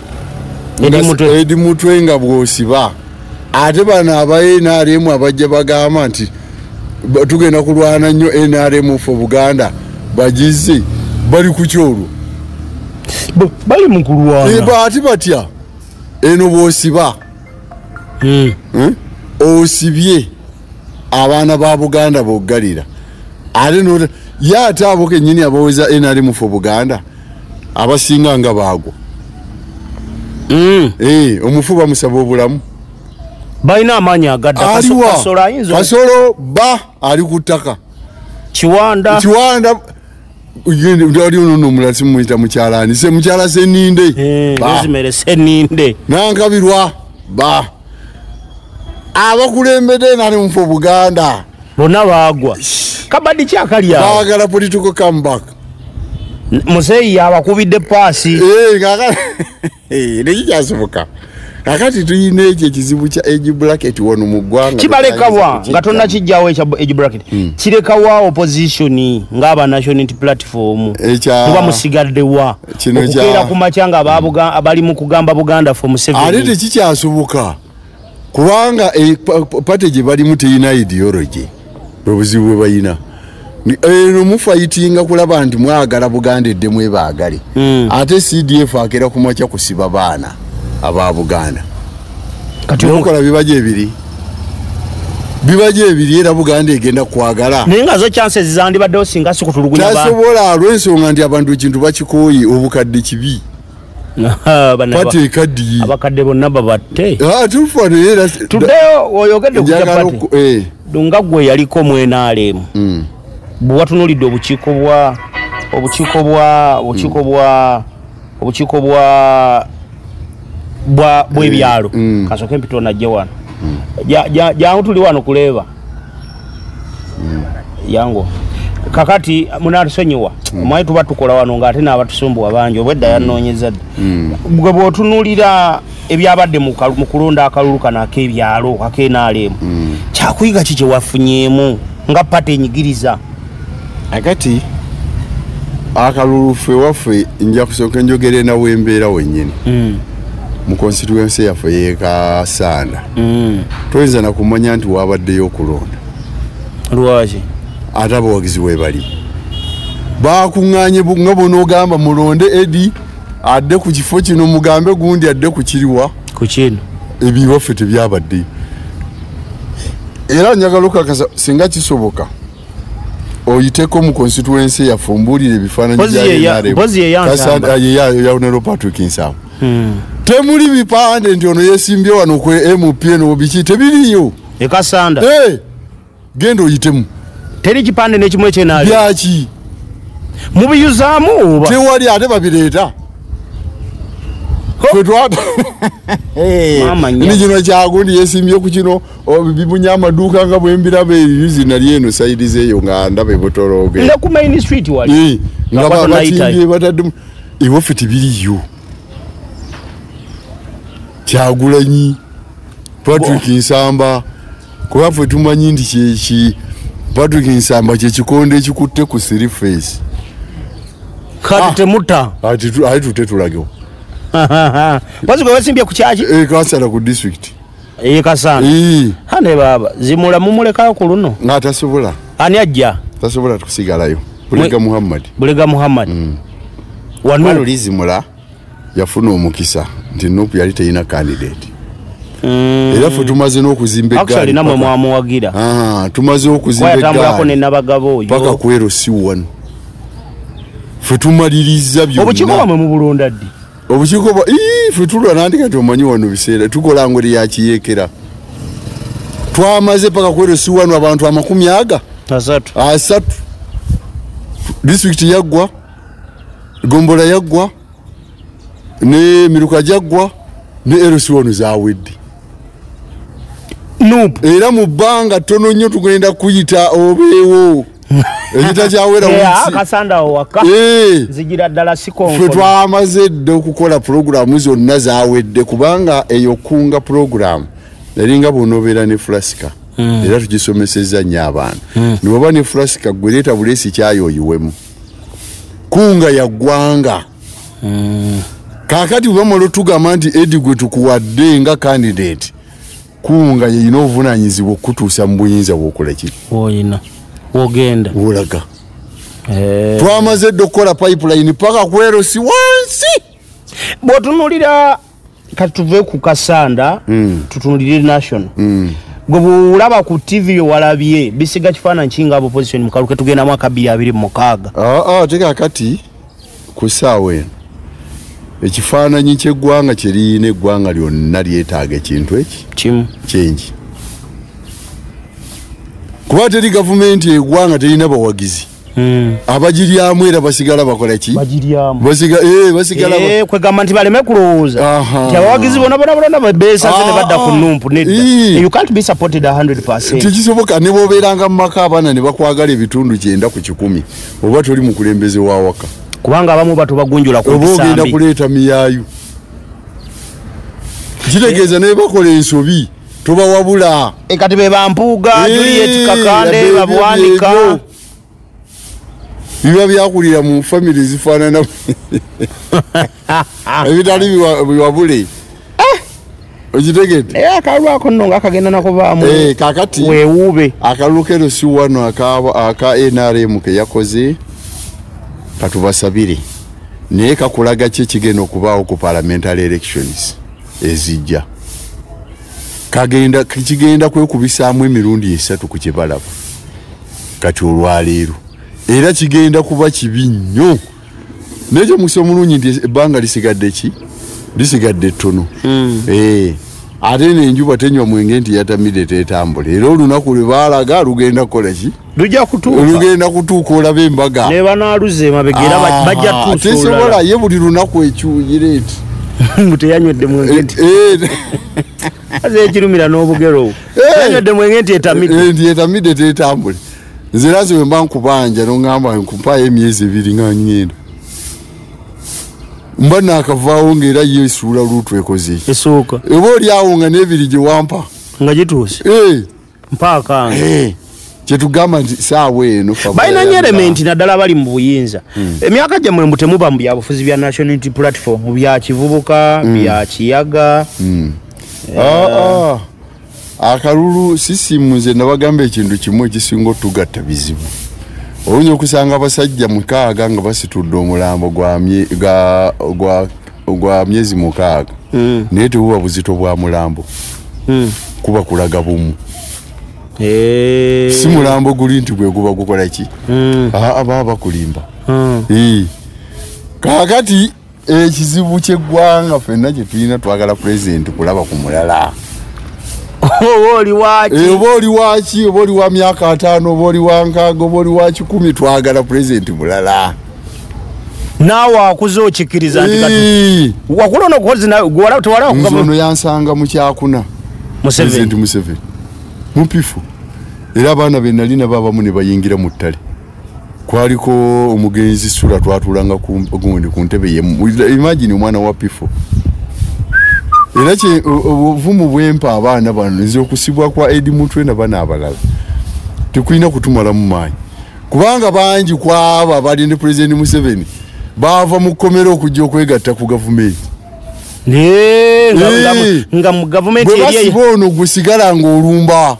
Edi Mutwe nga bw'osiba, ate bano aba NRM abajja bagamba nti tugenda kulwana nnyo NRM for Buganda, bagize bali ku kyolwo, bali mu kulwana. Ate batya eno bw'osiba osibye abaana ba Buganda boggalira, ate ye ate abo kennyini abaweza NRM for Buganda abasinga nga baagwa. Omufu bamusaba obulamu. Balina amaanyi agadda. Kasolo ayinza. Kasolo ba ali ku ttaka. Kiwanda. Waliwo nno omulala simuyita mukyalaani, se mukyala Sseninde. Rosemary Sseninde. Nankabirwa ba abakulembedde NRM for Buganda bonna baagwa. Kabaddi ki akali awo? Baagala political comeback. Muzeeyi abakubidde paasi. Nekikyasoboka. Kakati tulina ekyo ekizibu kya age bracket wano mu ggwanga. Kibalekawa nga tonnakijjawo ekya age bracket. Kirekawa opposition ng'aba National Unity Platform. Muba musigadde wa? Okukeera ku makya nga abali mu kugamba Buganda for Museveni. Ate tekikyasoboka kubanga party gye balimu terina ideology. Bwe buzibu bwe balina. Eno mufayitinga kulaba nti mwagala Buganda eddemu ebaagale. Ate CDF akera ku makya kusiba baana aba Buganda. Kati okola bibaje ebiri. Bibaje ebiri era Buganda egenda kwagala. Naye nga zo chances zandibaddewo singa si kutulugunya abantu. Tasobola olw'ensonga nti abantu ekintu bakikooye, obukadde kibi. Party ekaddiye. Abakadde bonna babatte. Tufaanana Tuddeyo oyogedde ku kya party. Nga ggwe yaliko mu NRM. Bwe watunuulidde obukiiko bwa obukiiko bwa obukiiko bwa bwa bw'ebyalo. Kasooke mpita onajje wano. Jangu tuli wano kuleeba. Yangu. Kakati munatusonyiwa. Mwayi tuba tukola wano ng'ate n'abatusumbuwa bangi obwedda yannoonyeza dda. Gwe bw'otunuulira ebyabadde mu kulonda akalulu kano ak'ebyalo ak'NRM. Kyakuyiga ki kye wafunyeemu nga party enyigiriza? Akati akalulu ffe waffe nja kusooka njogere nawe embeera wennyini. Mu constituency yaffe y'e Kassanda. Toyinza na kumanya nti wabaddeyo okulonda. Lwaki? Ate abawagizi we bali. Bakuŋŋaanye nga bw'onoogamba mulonde Eddie adde ku kifo kino, mugambe gundi adde ku kiriwa. Ku kino. Ebiwaffe tebyabaddeyo. Era njagala okukakasa singa kisoboka oyiteko mu constituency yaffe ombuulire ebifaananyi bya NRM. Mpozi ye ya Nsamba. Ya Honorable Patrick Nsamba. Temuli bipande nti ono yeesimbye wano ku MP eno biki tebiriiyo. E Kassanda. Genda oyitemu. Teri kipande n'ekimu eky'NRM. Byaki? Mubiyuzaamu oba? Tewali ate babireeta. Ni kino kyagundi yeesimbye ku kino bibunya amaduuka nga bwe mbiraba ebiyuzi nali eno sayidi zeeyo nga ndaba ebutolooge. Ne ku main street wali. Nga batimbye bataddemu. Ewaffe tebiriiyo. Kyagulanyi, Patrick Nsamba, kuba ffe tumanyi nti kyeki Patrick Nsamba kye kikonde ekikutte ku three face. Kati temuta. Ati tutetulagewo. Mpozi gwe wesimbye ku kyaki? Kassanda ku district. Kassanda. Hane baba, zimula mumulekayo ku luno. Nga tasobola. Ani ajja? Tasobola tukusigalayo. Bulega Muhammad. Bulega Muhammad. Wano lizimula yafuna omukisa nti NUP yali teyina candidate. Era ffe tumaze n'okuzimba eggaali. Actually namwe mwamuwagira. Tumaze okuzimba eggaali. Kwayatambulako ne Nabagabo oyo. Paka ku LC1. Ffe tumaliriza byonna. Obukiiko bwamwe mubulonda ddi? Obukiiko bwa ffe tulwa nandi kati omanyi wano biseera tukola ngeri ya kiyeekera. Twamaze paka ku LC1 abantu 30. District yaggwa, Gombola yaggwa, ne miruka jaggwa, ne LC1 zaawedde. NUP. Era mu bbanga ttono nnyo tugenda kuyita obeewo. Ekita kyawera wiki. Kassanda waka. Nzigira ddala sikonkono. Ffe twamaze dda okukola pulogulaamu zonna zaawedde kubanga eyo kunga pulogulaamu eringa bw'onoobeera ne fulasika. Era tugisomesezza nnyo abaana. Ne bw'oba ne fulasika gwe leeta buleesi kyayi oyiwemu. Kunga ya ggwanga. Kaakati bwe bamala otugamba nti Eddie gwe tukuwadde nga candidate, kunga yeyina obuvunaanyizibwa okutuusa mu buyinza bw'okola ki? Oyina. Wogenda. Wolaga. Twamaze dda okukola pipeline paka ku LC wansi. Bw'otunuulira kati tuve ku Kassanda, tutunuulire national. Gwe bw'olaba ku TV yo walabye bisiga kifaananyi ki nga opposition mu kalulu ke tugenda mwaka 2026? Ate kaakati ku ssaawa eno ekifaananyi ky'eggwanga kye liyina eggwanga lyonna lyetaaga ekintu eki kimu change. Kuba teri gavumenti eggwanga terina bawagizi. Abagiryamu era basigala bakola ki? Bagiryamu. Basigala kwegamba nti baleme kulowooza. Nti abawagizi bonna bonna bonna beesaze ne badda ku NUP nedda. You can't be supported 100%. Tekisoboka ne bw'obeeranga mu maka abaana ne bakwagala ebitundu 90 ku 100 oba toli mukulembeze wa waka. Kubanga abamu bato bagunjula ku Oba ogenda bisambi. kuleeta miyaayu. Kitegeeza ne bakola ensobi tobawabula. Kati be bampuuga, Juliet Kakande, babwanika. Biba byakulira mu family zifaanana ebitali biwabule. Okitegedde? Akalulu ako nno nga kagenda nakuvaamu. Kaakati weewuube. Akalulu k'ero si wano aka NRM ke yakoze katubasabire. Naye kakulaga ki ekigenda okubaawo ku parliamentary elections ezijja. Kagenda kigenda kwekubisaamu emirundi 3 ku kye balaba kati olwaleero, era kigenda kuba kibi nnyo. Nekyo mukisa omulungi nti ebbanga lisigadde ki? Lisigadde ttono. Ate n'enjuba tenywa mwenge nti yatamidde tetambula. Era olunaku lwe baalaga lugenda kukola ki? Lujja kutuuka. Lugenda kutuuka olabe embaga. Ne banaaluza emabega era bajja tuusa olulala. Tesobola ye buli lunaku ekyuyira eti. Mbu teyanywedde mwenge nti. Aze ekirumira n'obugero. Yanywedde mwenge nti etamidde. Nti etamidde tetambule. Nze era nze bwe mba nkubanja n'oŋŋamba nkumpaayo emyezi 2 nga ŋŋenda. Mba naakavaawo ng'era ye esuula luutu ekoze ki? Esooka. Oba oli awo nga n'ebiri gye wampa. Nga gituuse. Mpaaka. Kyetugamba nti saawa eno balina nnyo elementi naddala bali mu buyinza. Emyaka gyammwe mbu temuba mu byabufuzi bya National Unity Platform, bya kivubuka, bya kiyaga. Akalulu sisimu nze nabagamba ekintu kimu ekisinga otugatta bizibu. Oyinza okusanga abasajja 6 nga basitudde omulambo gwa myezi 6. Naye tebuba buzito bwa mulambo. Kuba kulaga bumu. Si mulambo guli nti gwe guba gukola ki? Baba bakulimba. Kaakati ekizibu ky'eggwanga ffenna kye tulina twagala pulezidenti kulaba ku mulala. Oba oli waaki? Oba oli waaki, oba oli wa myaka 5, oba oli wa 6, oba oli wa 10, twagala pulezidenti mulala. Naawe akuze okikkiriza nti kati wakula ono kozi tewala nze ono yansanga mu kyakuna. Pulezidenti Museveni mupifu. Era abaana be nali nabo abamu ne bayingira mu ttale. Kwaliko omugenzi Sula twatuulanga ku ntebe ye. Imagine omwana wa pifu. Era obuvumu bwempa abaana bano nze okusibwa kwa Eddie Mutwe na bana abalala tekulina kutumalamu maanyi, kubanga bangi kwabo abali ne Pulezidenti Museveni baava mu kkomera okujja okwegatta ku gavumenti. Nga mu gavumenti bwe basiba ono gusigala ng'olumba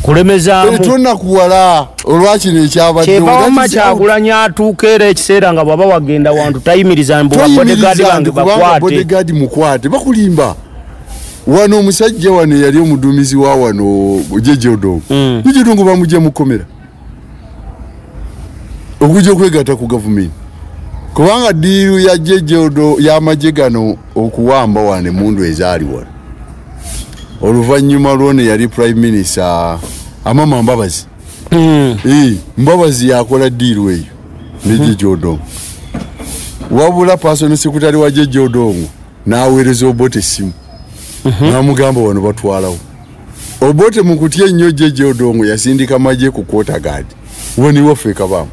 kulemezaamu. Tonnakuwala olwakino ekyabadde. Kyeva Kyagulanyi atuuka era ekiseera nga bw'aba wagenda wantu tayimiriza mbu bodyguard bange bakwate. Bodyguard mukwate bakulimba. Wano omusajja wano yali omuduumizi wa wano Jeje Odongo. Jeje Odongo bamugye mu kkomera okujja okwegatta ku gavumenti, kubanga ddiiru ya Jeje Odongo y'amagye gano okuwamba wano emmundu ezaali wano. Oluvannyuma lw'ono yali Prime Minister Amama Mbabazi. Mbabazi yakola ddiiru eyo ne Jeje Odongo. Wabula personal secretary wa Jeje Odongo n'aweereza Obote essimu. N'amugamba wano batwalawo. Obote mu kutya ennyo Jeje Odongo yasindika magye ku quarter guard. Wano iwaffe Kabamu.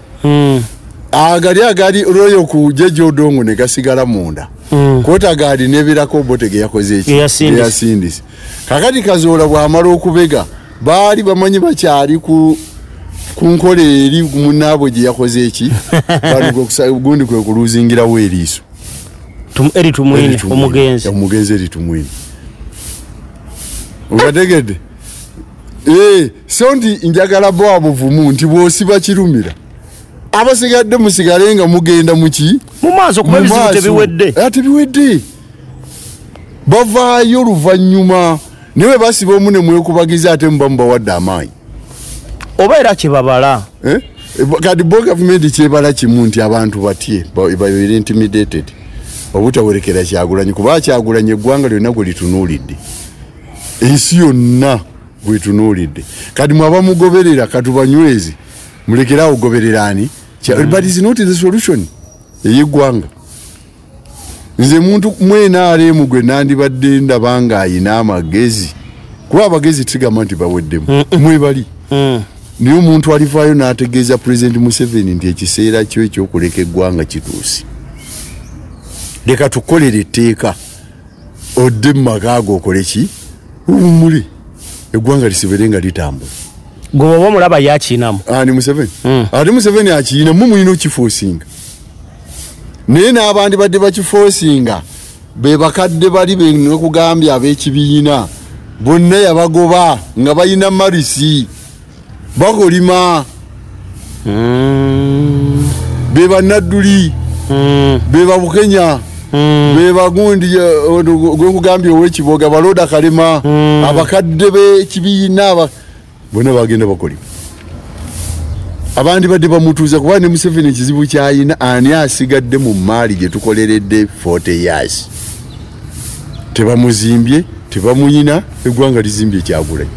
Agali agali royo ku Jeje Odongo ne gasigala munda. Quarter guard n'ebeerako Obote ge yakoze eki? Yasindise. Kakati Kazoola bw'amala okubega baali bamanyi bakyali ku nkola eri munnaabwe gye yakoze eki? Gundi kwe kuluzingirawo eriiso. Eri Tumwine omugenzi. Omugenzi Eri Tumwine. Obategedde? So nti njagala bo abuvumu nti bw'osiba kirumira abasigadde musigale nga mugenda muki? Mu maaso kuba ebizibu tebiwedde. Tebiwedde. Bavaayo oluvannyuma naye bwe basiba omu ne mwekubagiza ate muba mubawadde amaanyi. Oba era kyebabala. Kati bo gavumenti kyebala kimu nti abantu batye babeere intimidated obutawerekera Kyagulanyi, kuba Kyagulanyi eggwanga lyonna gwe litunuulidde, ensi yonna gwetunuulidde. Kati mwaba mugoberera katubanyweze mulekerawo okugoberera ani? But is not the solution ey'eggwanga. Nze muntu mwenaremu gwe nandibadde ndaba nga ayina amagezi, kuba abagezi tugamba nti baweddemu mwebali. Naye omuntu alivaayo n'ategeeza Pulezidenti Museveni nti ekiseera kyo ekyokuleka eggwanga kituuse, leka tukolere etteeka odde mu maka go okole ki? Owummule, eggwanga lisibere nga litambula. Gwe oba omulaba yakiinamu. Ani Museveni? Ate Museveni akiina, mmwe mulina okifoosinga. Naye n'abandi badde bakifoosinga be bakadde bali be nekugambye ab'ekibiina bonna yabagoba nga balina marisi bakolima. Be bannadduli, be babukenya. Be bagundi gwe nkugambye ow'ekiboga baloda kalema, abakadde b'ekibiina bonna bagenda bakolima. Abandi badde bamutuuza kuba ne Museveni ekizibu ky'ayina ani asigadde mu maali gye tukoleredde 40 years. Tebamuzimbye, tebamuyina, eggwanga lizimbye Kyagulanyi.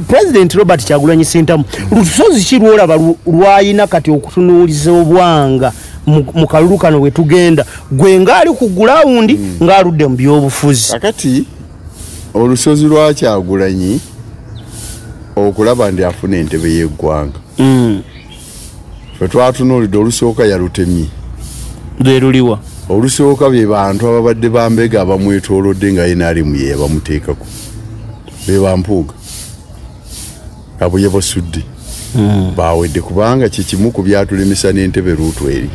President Robert Kyagulanyi Ssentamu, lusozi ki lw'olaba lw'ayina kati okutunuuliza obwanga mu kalulu kano we tugenda, gwe ng'ali ku gulawundi ng'aludde mu byobufuzi? Kakati olusozi lwa Kyagulanyi okulaba ndi afuna entebe y'eggwanga. Ffe twatunuulidde olusooka yalutemye. Lwe luliwa? Olusooka be bantu ababadde bambega abamwetoolodde nga NRM ye yabamuteekako. Be bampuuga. Abo ye basudde. Bawedde kubanga kye kimu ku byatulemesa n'entebe ruutu eri.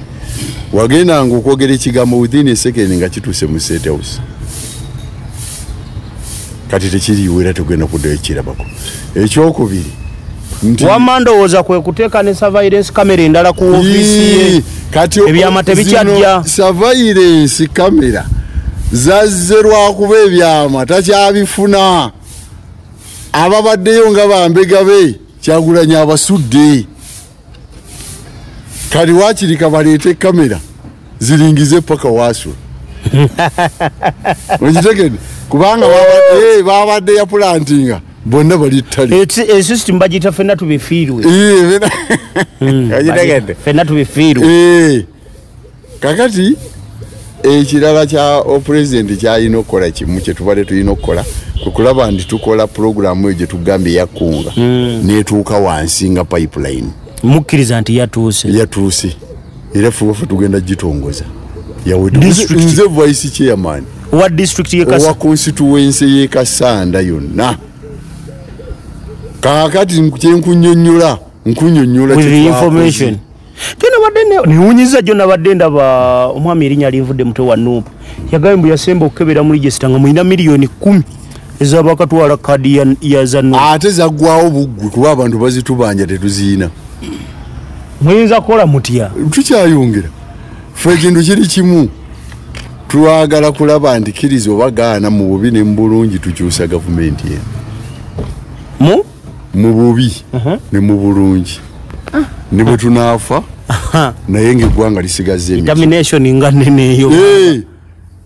Wagendanga okwogera ekigambo within a second nga kituuse mu State House. Kati tekiriiwo era tugenda kuddayo kirabako. Ekyokubiri nti wamma ndowooza kwe kuteeka ne surveillance camera endala ku ofiisi ye. Kati ebyama tebikyajja. Surveillance camera zazze lwakuba ebyama takyabifuna. Ababaddeyo nga bambega be Kyagulanyi abasudde. Kati waakirika baleete kamera ziringize paka waasula. Okitegedde? Kubanga babadde yapulantinga bonna bali ttale. Esystem bagiyita ffenna tubifiirwe. Okitegedde? Ffenna tubifiirwe. Kakati ekirala kya pulezidenti kyalina okukola kimu kye tubadde tulina okukola kwe kulaba nti tukola pulogulaamu eyo gye tugambye eyakkunga n'etuuka wansi nga pipeline. Mukkiriza nti yatuuse? Yatuuse era ffe tugenda gitongoza. Nze vice chairman owa district y'e Kasanda, owa constituency y'e Kasanda yonna. Kaakati kye nkunnyonnyola nkunnyonnyola with the information. Nabadde newunyiza gyo, nabadde ndaba omwami erinnya linvudde mutwe wa NUP yagambye mbu yasemba okukebera mu register nga mulina 10 million ez'abakatwala kaadi ya za NUP. Ate zaggwawo buggwe kuba abantu bazitubanja, tetuziina. Muyinza kukola mutya? Tukyayongera. Ffe ekintu kiri kimu, twagala kulaba nti kkiriza oba gaana, mu bubi ne mu bulungi tukyusa gavumenti eno. Mu Mu bubi ne mu bulungi, ne bwe tunaafa naye ng'eggwanga lisigaza emiti. Determination nga nnene eyo.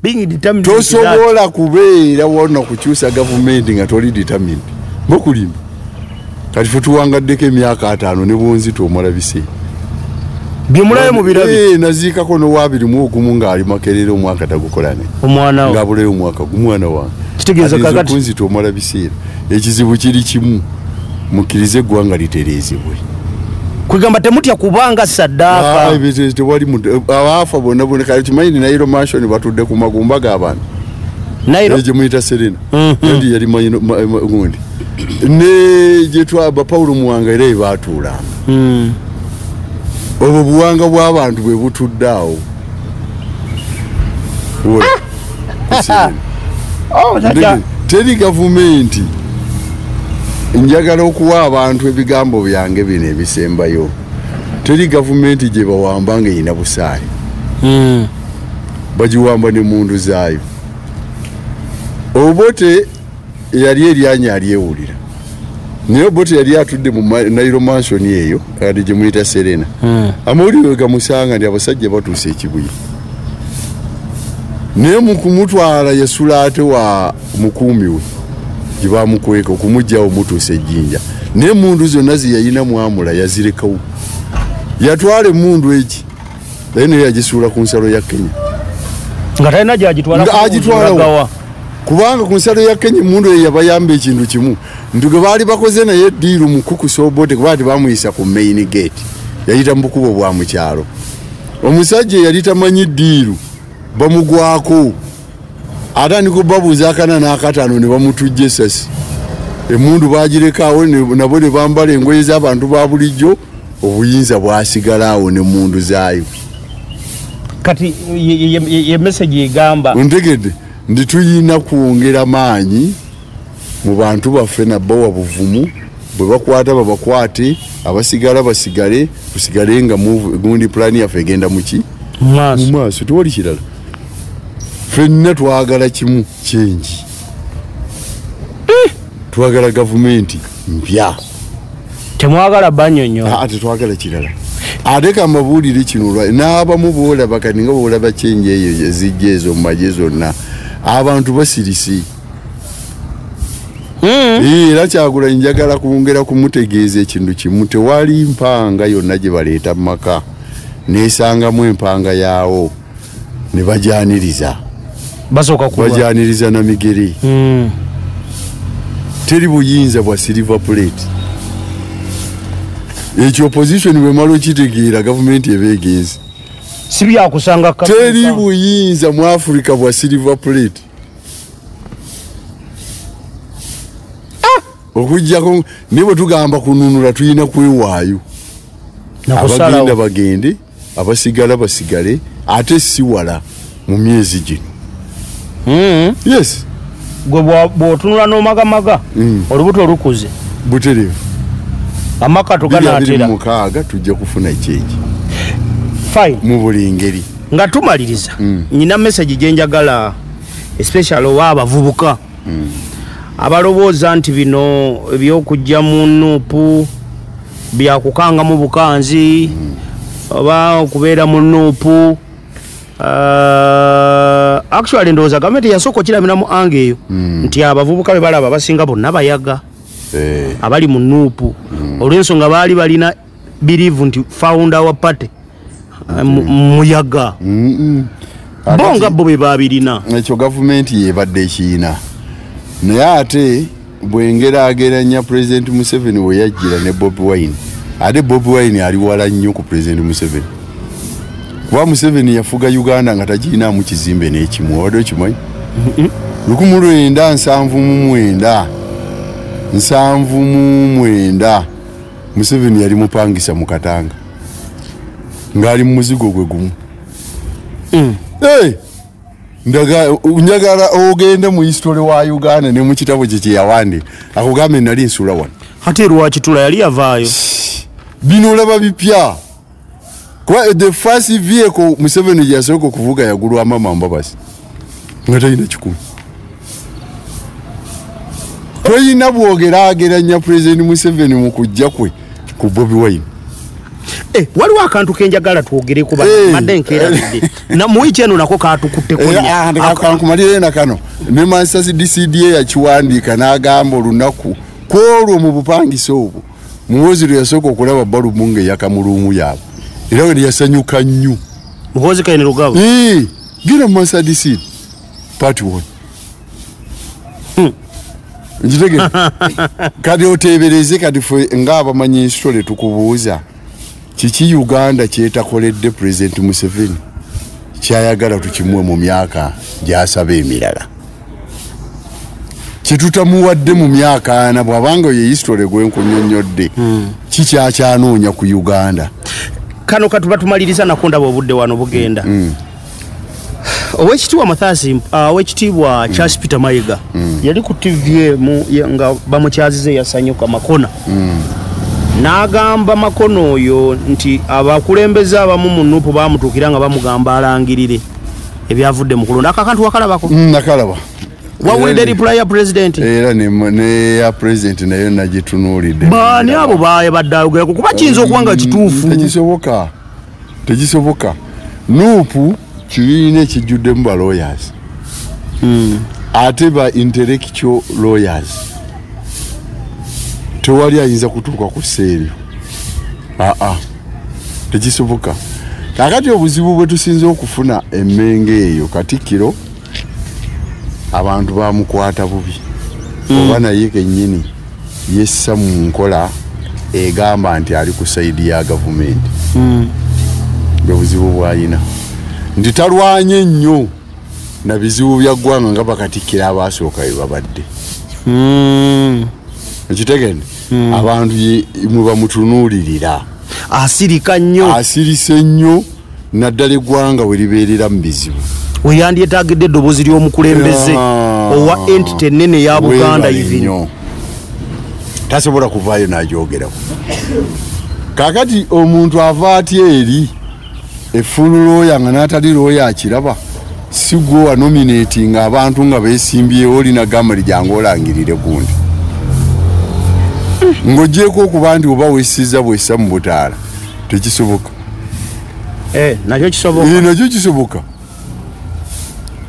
Being determined to that. Tosobola kubeera wonna kukyusa gavumenti nga toli determined mbakulimba. Kati fe tuwangaddeko emyaka 50 ne bwonzita omala biseera. Byemulabe mu birabi. Naziikako n'owa 21 ng'ali Makerere, omwaka tagukola ne Omwana wo. Ng'abulayo omwaka gumwana wange. Kitegeeza Ate nze kakati okunzita omala biseera. Ekizibu kiri kimu, mukkirize eggwanga litereezebwe. Kwegamba temutya kubanga saddaaka. Ah, ebyo tewali abaafa bonna bonna. Kale kimanyi ni Nile Mansion batudde ku magumba g'abantu. Nairo. Eyo gye muyita Serena yandi yali gundi ne gye twaba Paulo Muwanga era ebaatuulanga. Obwo buwanga bw'abantu bwe butudde awo. Wola, ku Serena. Oh, tata. Teri gavumenti. Njagala okuwa abantu ebigambo byange bino ebisembayo. Teri gavumenti gye bawamba nga erina busaale. Bagiwamba n'emmundu zaayo. Obote yali eryanya alyewulira, naye Obote yali atudde mu Nile Mansion eyo kati gye muyita Serena. Amawulire we gamusanga nti abasajja batuuse ekibuye, naye mu kumutwala yasula ate wa mukuumi we gye bamukweka okumugjawo mutuusa ejjinja, naye emundu zonna ze yalina mwamula yazirekawo. Yatwala emundu egi naye naye yagisuula ku nsalo ya Kenya. Nga talina gyagitwala. Nga agitwala Gawa. Kubanga ku nsalo ya Kenya emundu eyo yabayamba ekintu kimu nti gwe baali bakoze naye deal mu kukusa Obote, kuba tebamuyisa ku main gate, yayita mu bukubo bwa mukyalo. Omusajja eyali tamanyi deal bamugwako, atandika obabuuza akana n'akataano ne bamutujja esasi. Emundu bagirekawo nabo ne bambala engoye z'abantu ba bulijjo. Obuyinza bwasigala awo n'emundu zaayo. Kati ye message egamba Ontegedde nti tuyina kwongera maanyi mu bantu baffe nabbawa buvumu, bwe bakwata babakwate, abasigala basigale, tusigale nga gundi plan yaffe egenda muki. Mu maaso, tewali kirala. Ffenna twagala kimu, change. Twagala gavumenti mpya. Temwagala banyonyo. Ate twagala kirala. Ate kambabuulire kino, n'abamu boolaba kati nga boolaba change eyo ezijja ezo mu magye zonna, abantu basirise. Era Kyagulanyi njagala kwongera kumutegeeza ekintu kimu, tewali mpanga yonna gye baleeta mu maka neesangamu empanga yaawo ne bajaniriza. Basooka kuba bajaniriza na migere. Teri buyinza bwa silver plate. Ekyo opposition bwemala okitegeera, gavumenti eba egenze. Si byakusanga. Teri buyinza mu Africa bwa silver plate. Okujjako ne bwe tugamba kununula tulina kwewaayo. Abagenda bagende, abasigala basigale, ate si wala mu myezi gino. Yes. Gwe bw'otunula n'omagamaga, olubuto olukuze. Butereevu. Amaka tuganaatera. 2026 tujja kufuna change. Fine. Mu buli ngeri. Nga tumaliriza, nyina message gye njagala, especially owa abavubuka. Abalowooza nti bino ebyokujja mu NUP byakukanga mu bukanzi, oba okubeera mu NUP. Actually ndowooza gavumenti yasooka okirabira mu ange eyo, nti abavubuka be balaba basinga bonna bayaga abali mu NUP, olw'ensonga baali balina believe nti founder wa party muyaga. Bo nga bo be babirina. Ekyo gavumenti yebadde ekiina. Naye ate bwengeraageranya President Museveni we yajjira ne Bobi Wine, ate Bobi Wine ali wala nnyo ku President Museveni. Kuba Museveni yafuga Uganda nga tagirinaamu kizimbe n'ekimu, obadde okimanyi? 1979 79 Museveni yali mupangisa mu Katanga ng'ali mu muzigo gwe gumu. Hey! Njagala ogende mu history wa Uganda ne mu kitabo kye kye yawandiika akugambe nali nsula wano. Ate lwaki yali yavaayo? Bino olaba bipya. Kuba the first vehicle Museveni gye yasooka okuvuga yagulwa Mama Mbabazi nga talina 1,000. Toyina bw'ogeraageranya President Museveni mu kujja kwe ku Bobi Wine. Waliwo akantu kenjagala twogereko, badde nkeerabidde. Mu wiiki eno nako katukutteko nnyo. Kankumalire na kano. Ne Mansasi DCDA yakiwandiika n'agamba olunaku kwolwo mu bupangisa obwo Muhoozi lwe yasooka okulaba balumu ng'eyaka mu luumu yaabwe, era we yasanyuka nnyo. Muhoozi Kainerugaba. Genda mu Mansasi DCD part 1. Nkitegedde. Kati oteebereze kati ffe ng'abamanyi history tukubuuza, kiki Uganda kyetakoledde President Museveni kyayagala tukimuwe mu myaka gy'asaba emirala, kyetutamuwadde mu myaka 4, bw'abanga ye history gwenkunyonnyodde, kikyakyanoonya ku Uganda? Kano katuba tumaliriza nako, ndaba obudde wano bugenda. Owekitiibwa Mathias, owekitiibwa Charles Peter Mayiga yali ku TV nga bamukyazize yasanyuka Makona. N'agamba Makona oyo nti abakulembeze abamu mu NUP bamutuukira nga bamugamba alangirire ebyavudde mu kulonda. Ako akantu wakalabako? Nakalaba. Wawulidde reply ya president? Era ne ya president nayo nagitunuulidde. Baani abo babadde ayogerako? Kuba kiyinza okuba nga kituufu. Tekisoboka. Tekisoboka. NUP kibiina ekijjuddemu ba lawyers. Ate ba intellectual lawyers. Tewali ayinza kutuuka ku sseeryo. Tekisoboka. Kaakati obuzibu bwe tusinze okufuna emmenge eyo, Katikkiro abantu bamukwata bubi. Oba naye kennyini yessa mu nkola egamba nti ali ku sayidi ya gavumenti. Bwe buzibu bw'alina. Nti talwanye nnyo na bizibu bya ggwanga nga bakatikkiro abaasooka bwe babadde. Okitegedde? Abantu mwe bamutunuulirira. Asirika nnyo. Asirise nnyo naddala eggwanga we libeerera mu bizibu. We yandyetaagidde eddoboozi ly'omukulembeze owa entity ennene ya Buganda even. Tasobola kuvaayo n'agyogerako. Kaakati omuntu ava atya eri Efulu lawyer nga n'atali lawyer akiraba, si gwe wa nominating abantu nga beesimbyewo, olina gamba lijangu olangirire gundi. Ng'ogyeko okuba nti oba weessiza bwessa mu butaala, tekisoboka. Nakyo kisoboka. Nakyo kisoboka.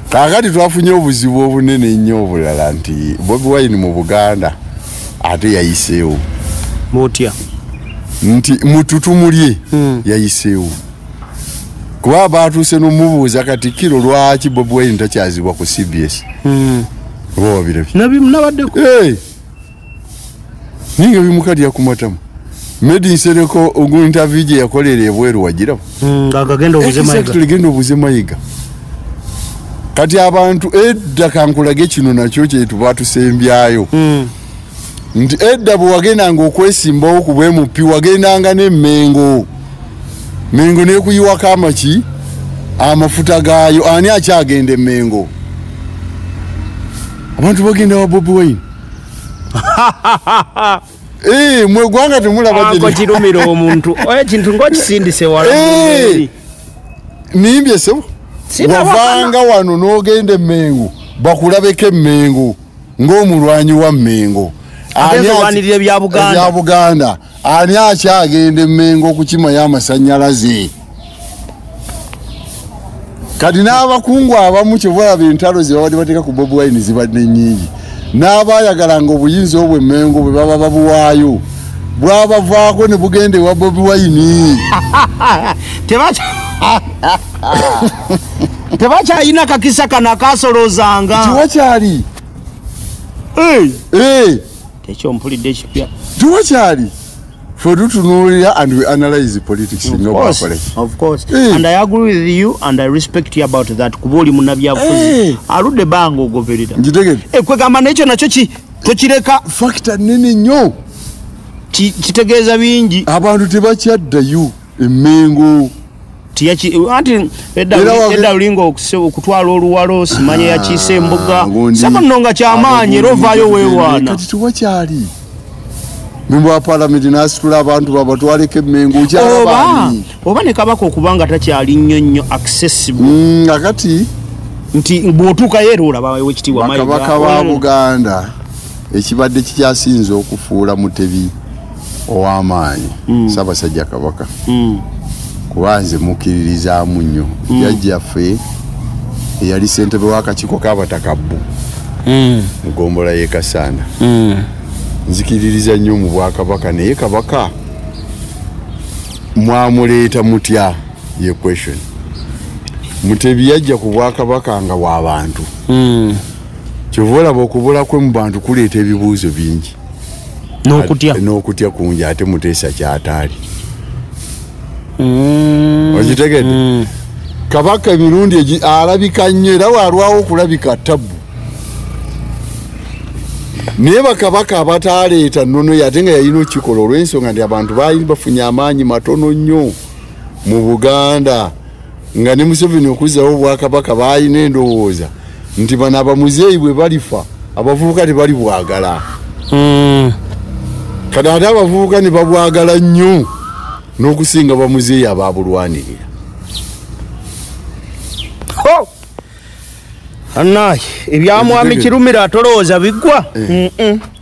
Kaakati twafunye obuzibu obunene ennyo obulala nti Bobi Wine mu Buganda ate yayiseewo. Mutya? Nti mututumulye yayiseewo. Kuba baatuuse n'omubuuza Katikkiro lwaki Bobi Wine takyazibwa ku CBS. Oba wabirabye? Nabaddeko. Ninga bimukalya ku matamu. Medi Nsereko ogu interview gye yakolera ebweru wagiraba. Agagenda obuze Mayiga. Exactly, genda obuze Mayiga. Kati abantu edda kankulage kino nakyo kye tuba tusembyayo. Nti edda bwe wagendanga okwesimbawo ku bwe MP wagendanga n'emmengo. Mengo n'ekuyiwako amaki amafuta gaayo. Ani akyagenda emmengo? Abantu bagenda wa Bobi Wine. Mwe gwanga temulaba gye. Kirumira omuntu. Oyo kintu ng'okisindise wala. Nimbye sebo. Wavanga wano n'ogenda emmengo bakulabeko emmengo ng'omulwanyi wa mmengo. Ani ebya Buganda. Ebya Buganda. Ani akyagenda emmengo okukima y'amasannyalaze? Kati n'abakungu abamu kye balaba entalo ze babadde bateeka ku Bobi Wine zibadde nnyingi. N'abaayagalanga obuyinza obwo emmengo bwe baba babuwaayo bwabavaako ne bugenda ewa Bobi Wine. Tebakyalina kakisa kano akasoloozanga. Tewakyali. Tekyo mpulidde ekipya. Tewakyali. Ffe tutunuulira and we analyze politics. Of course. And I agree with you and I respect you about that. Kuba oli munnabyabufuzi. Aludde banga ogoberera. Nkitegedde. Kwegamba n'ekyo nakyo tokireka. Factor nnene nnyo. Kitegeeza bingi. Abantu tebakyaddayo emmengo. Anti edda olinga okutwala oluwalo simanya yakiise embuga. Saba nno nga kyamaanyi era ovaayo weewaana. Kati tewakyali. Member wa parliament n'asitula abantu babatwaleko emmengo okyalaba. Oba ne Kabaka okubanga takyali nnyo nnyo accessible. Kakati nti bw'otuukayo era olaba w'ekitiibwa Mayiga. Kabaka wa Buganda ekibadde kikyasinze okufuula Mutebi ow'amaanyi Ssaabasajja Kabaka. Kuba nze mukkiririzaamu nnyo. Jjajjaffe eyali ssentebe w'akakiiko k'abataka Bbu mu ggombolola y'e Kassanda. Nzikiririza nnyo mu bwakabaka naye Kabaka mwamuleeta mutya ye question. Mutebi yajja ku bwakabaka nga w'abantu. Kyova olaba okubula kwe mu bantu kuleeta ebibuuzo bingi. N'okutya. N'okutya kungi ate Muteesa ky'ataali. Okitegedde? Kabaka emirundi alabika nnyo era walwawo okulabika ttabu. Naye bakabaka abataaleeta nnono ye ate nga yalina okukikola olw'ensonga nti abantu baali bafunye amaanyi matono nnyo mu Buganda nga ne Museveni okuzzawo obwakabaka baalina endowooza nti bano abamuzeeyi bwe balifa abavubuka tebalibwagala. Kati ate abavubuka ne babwagala nnyo n'okusinga bamuzeeyi abaabulwanirira. Annaye ebyamwami Kirumira atolowooza biggwa.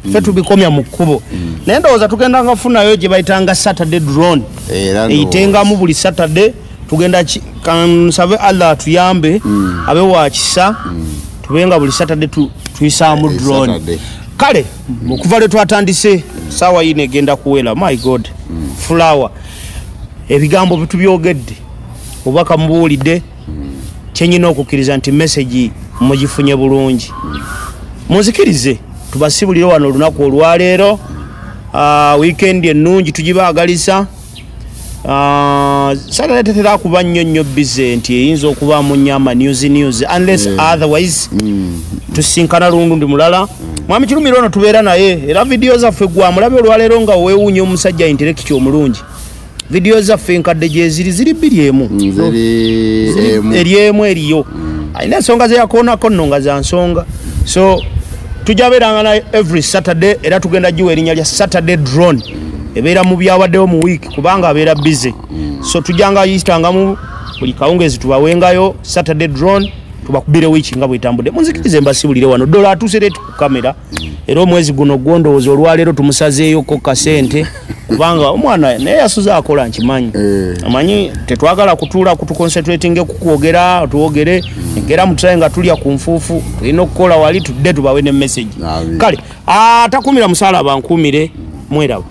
Ffe tubikomya mu kkubo. Naye ndowooza tugenda nga funayo gye bayitanga Saturday drone. Eyitengamu buli Saturday tugenda kansabe Allah atuyambe abe wa kisa tubenga buli Saturday tuyisaamu drone. Kale okuva lwe twatandise saawa yino egenda kuwera. My God. Flower. Ebigambo bitubyogedde obubaka mubuwulidde. Kyenyina okukkiriza nti message mugifunye bulungi. Munzikirize tubasibulire wano olunaku olwaleero. Weekend ennungi tugibaagalisa. Saturday tetera kuba nnyo nnyo busy nti eyinza okubaamu nnyo ama news unless otherwise tusinkana lundundi mulala. Mwami Kirumira ono tubeera naye era video zaffe gwa mulabe olwaleero nga weewuunya omusajja intellectual omulungi. Video zaffe enkadde gye ziri ziri 2 Ziri emu eriyo. Alina ensonga ze yakoonako nno nga za nsonga. So tujja beeranga naye every Saturday era tugenda giwa erinnya lya Saturday drone. Ebeera mu byabaddewo mu week kubanga abeera busy. So tujjanga yitangamu Buli kawungeezi tubawengayo Saturday drone, tubakubire wiiki nga bwetambudde. Munzikirize mbasibulire wano. Dola atuuse leeti ku kamera, era omwezi guno gwondowooza olwaleero tumusazeeyoko kasente, kubanga omwana naye yasuze akola, nkimanyi. Amanyi tetwagala kutuula kutuconcentratinge kukwogera, tuwogere engera mutulaye nga tulya ku nfuufu. Tulina okukola wali tudde tubawe ne message. Amin. Kale atakumira musaala, bankuumire, mweraba.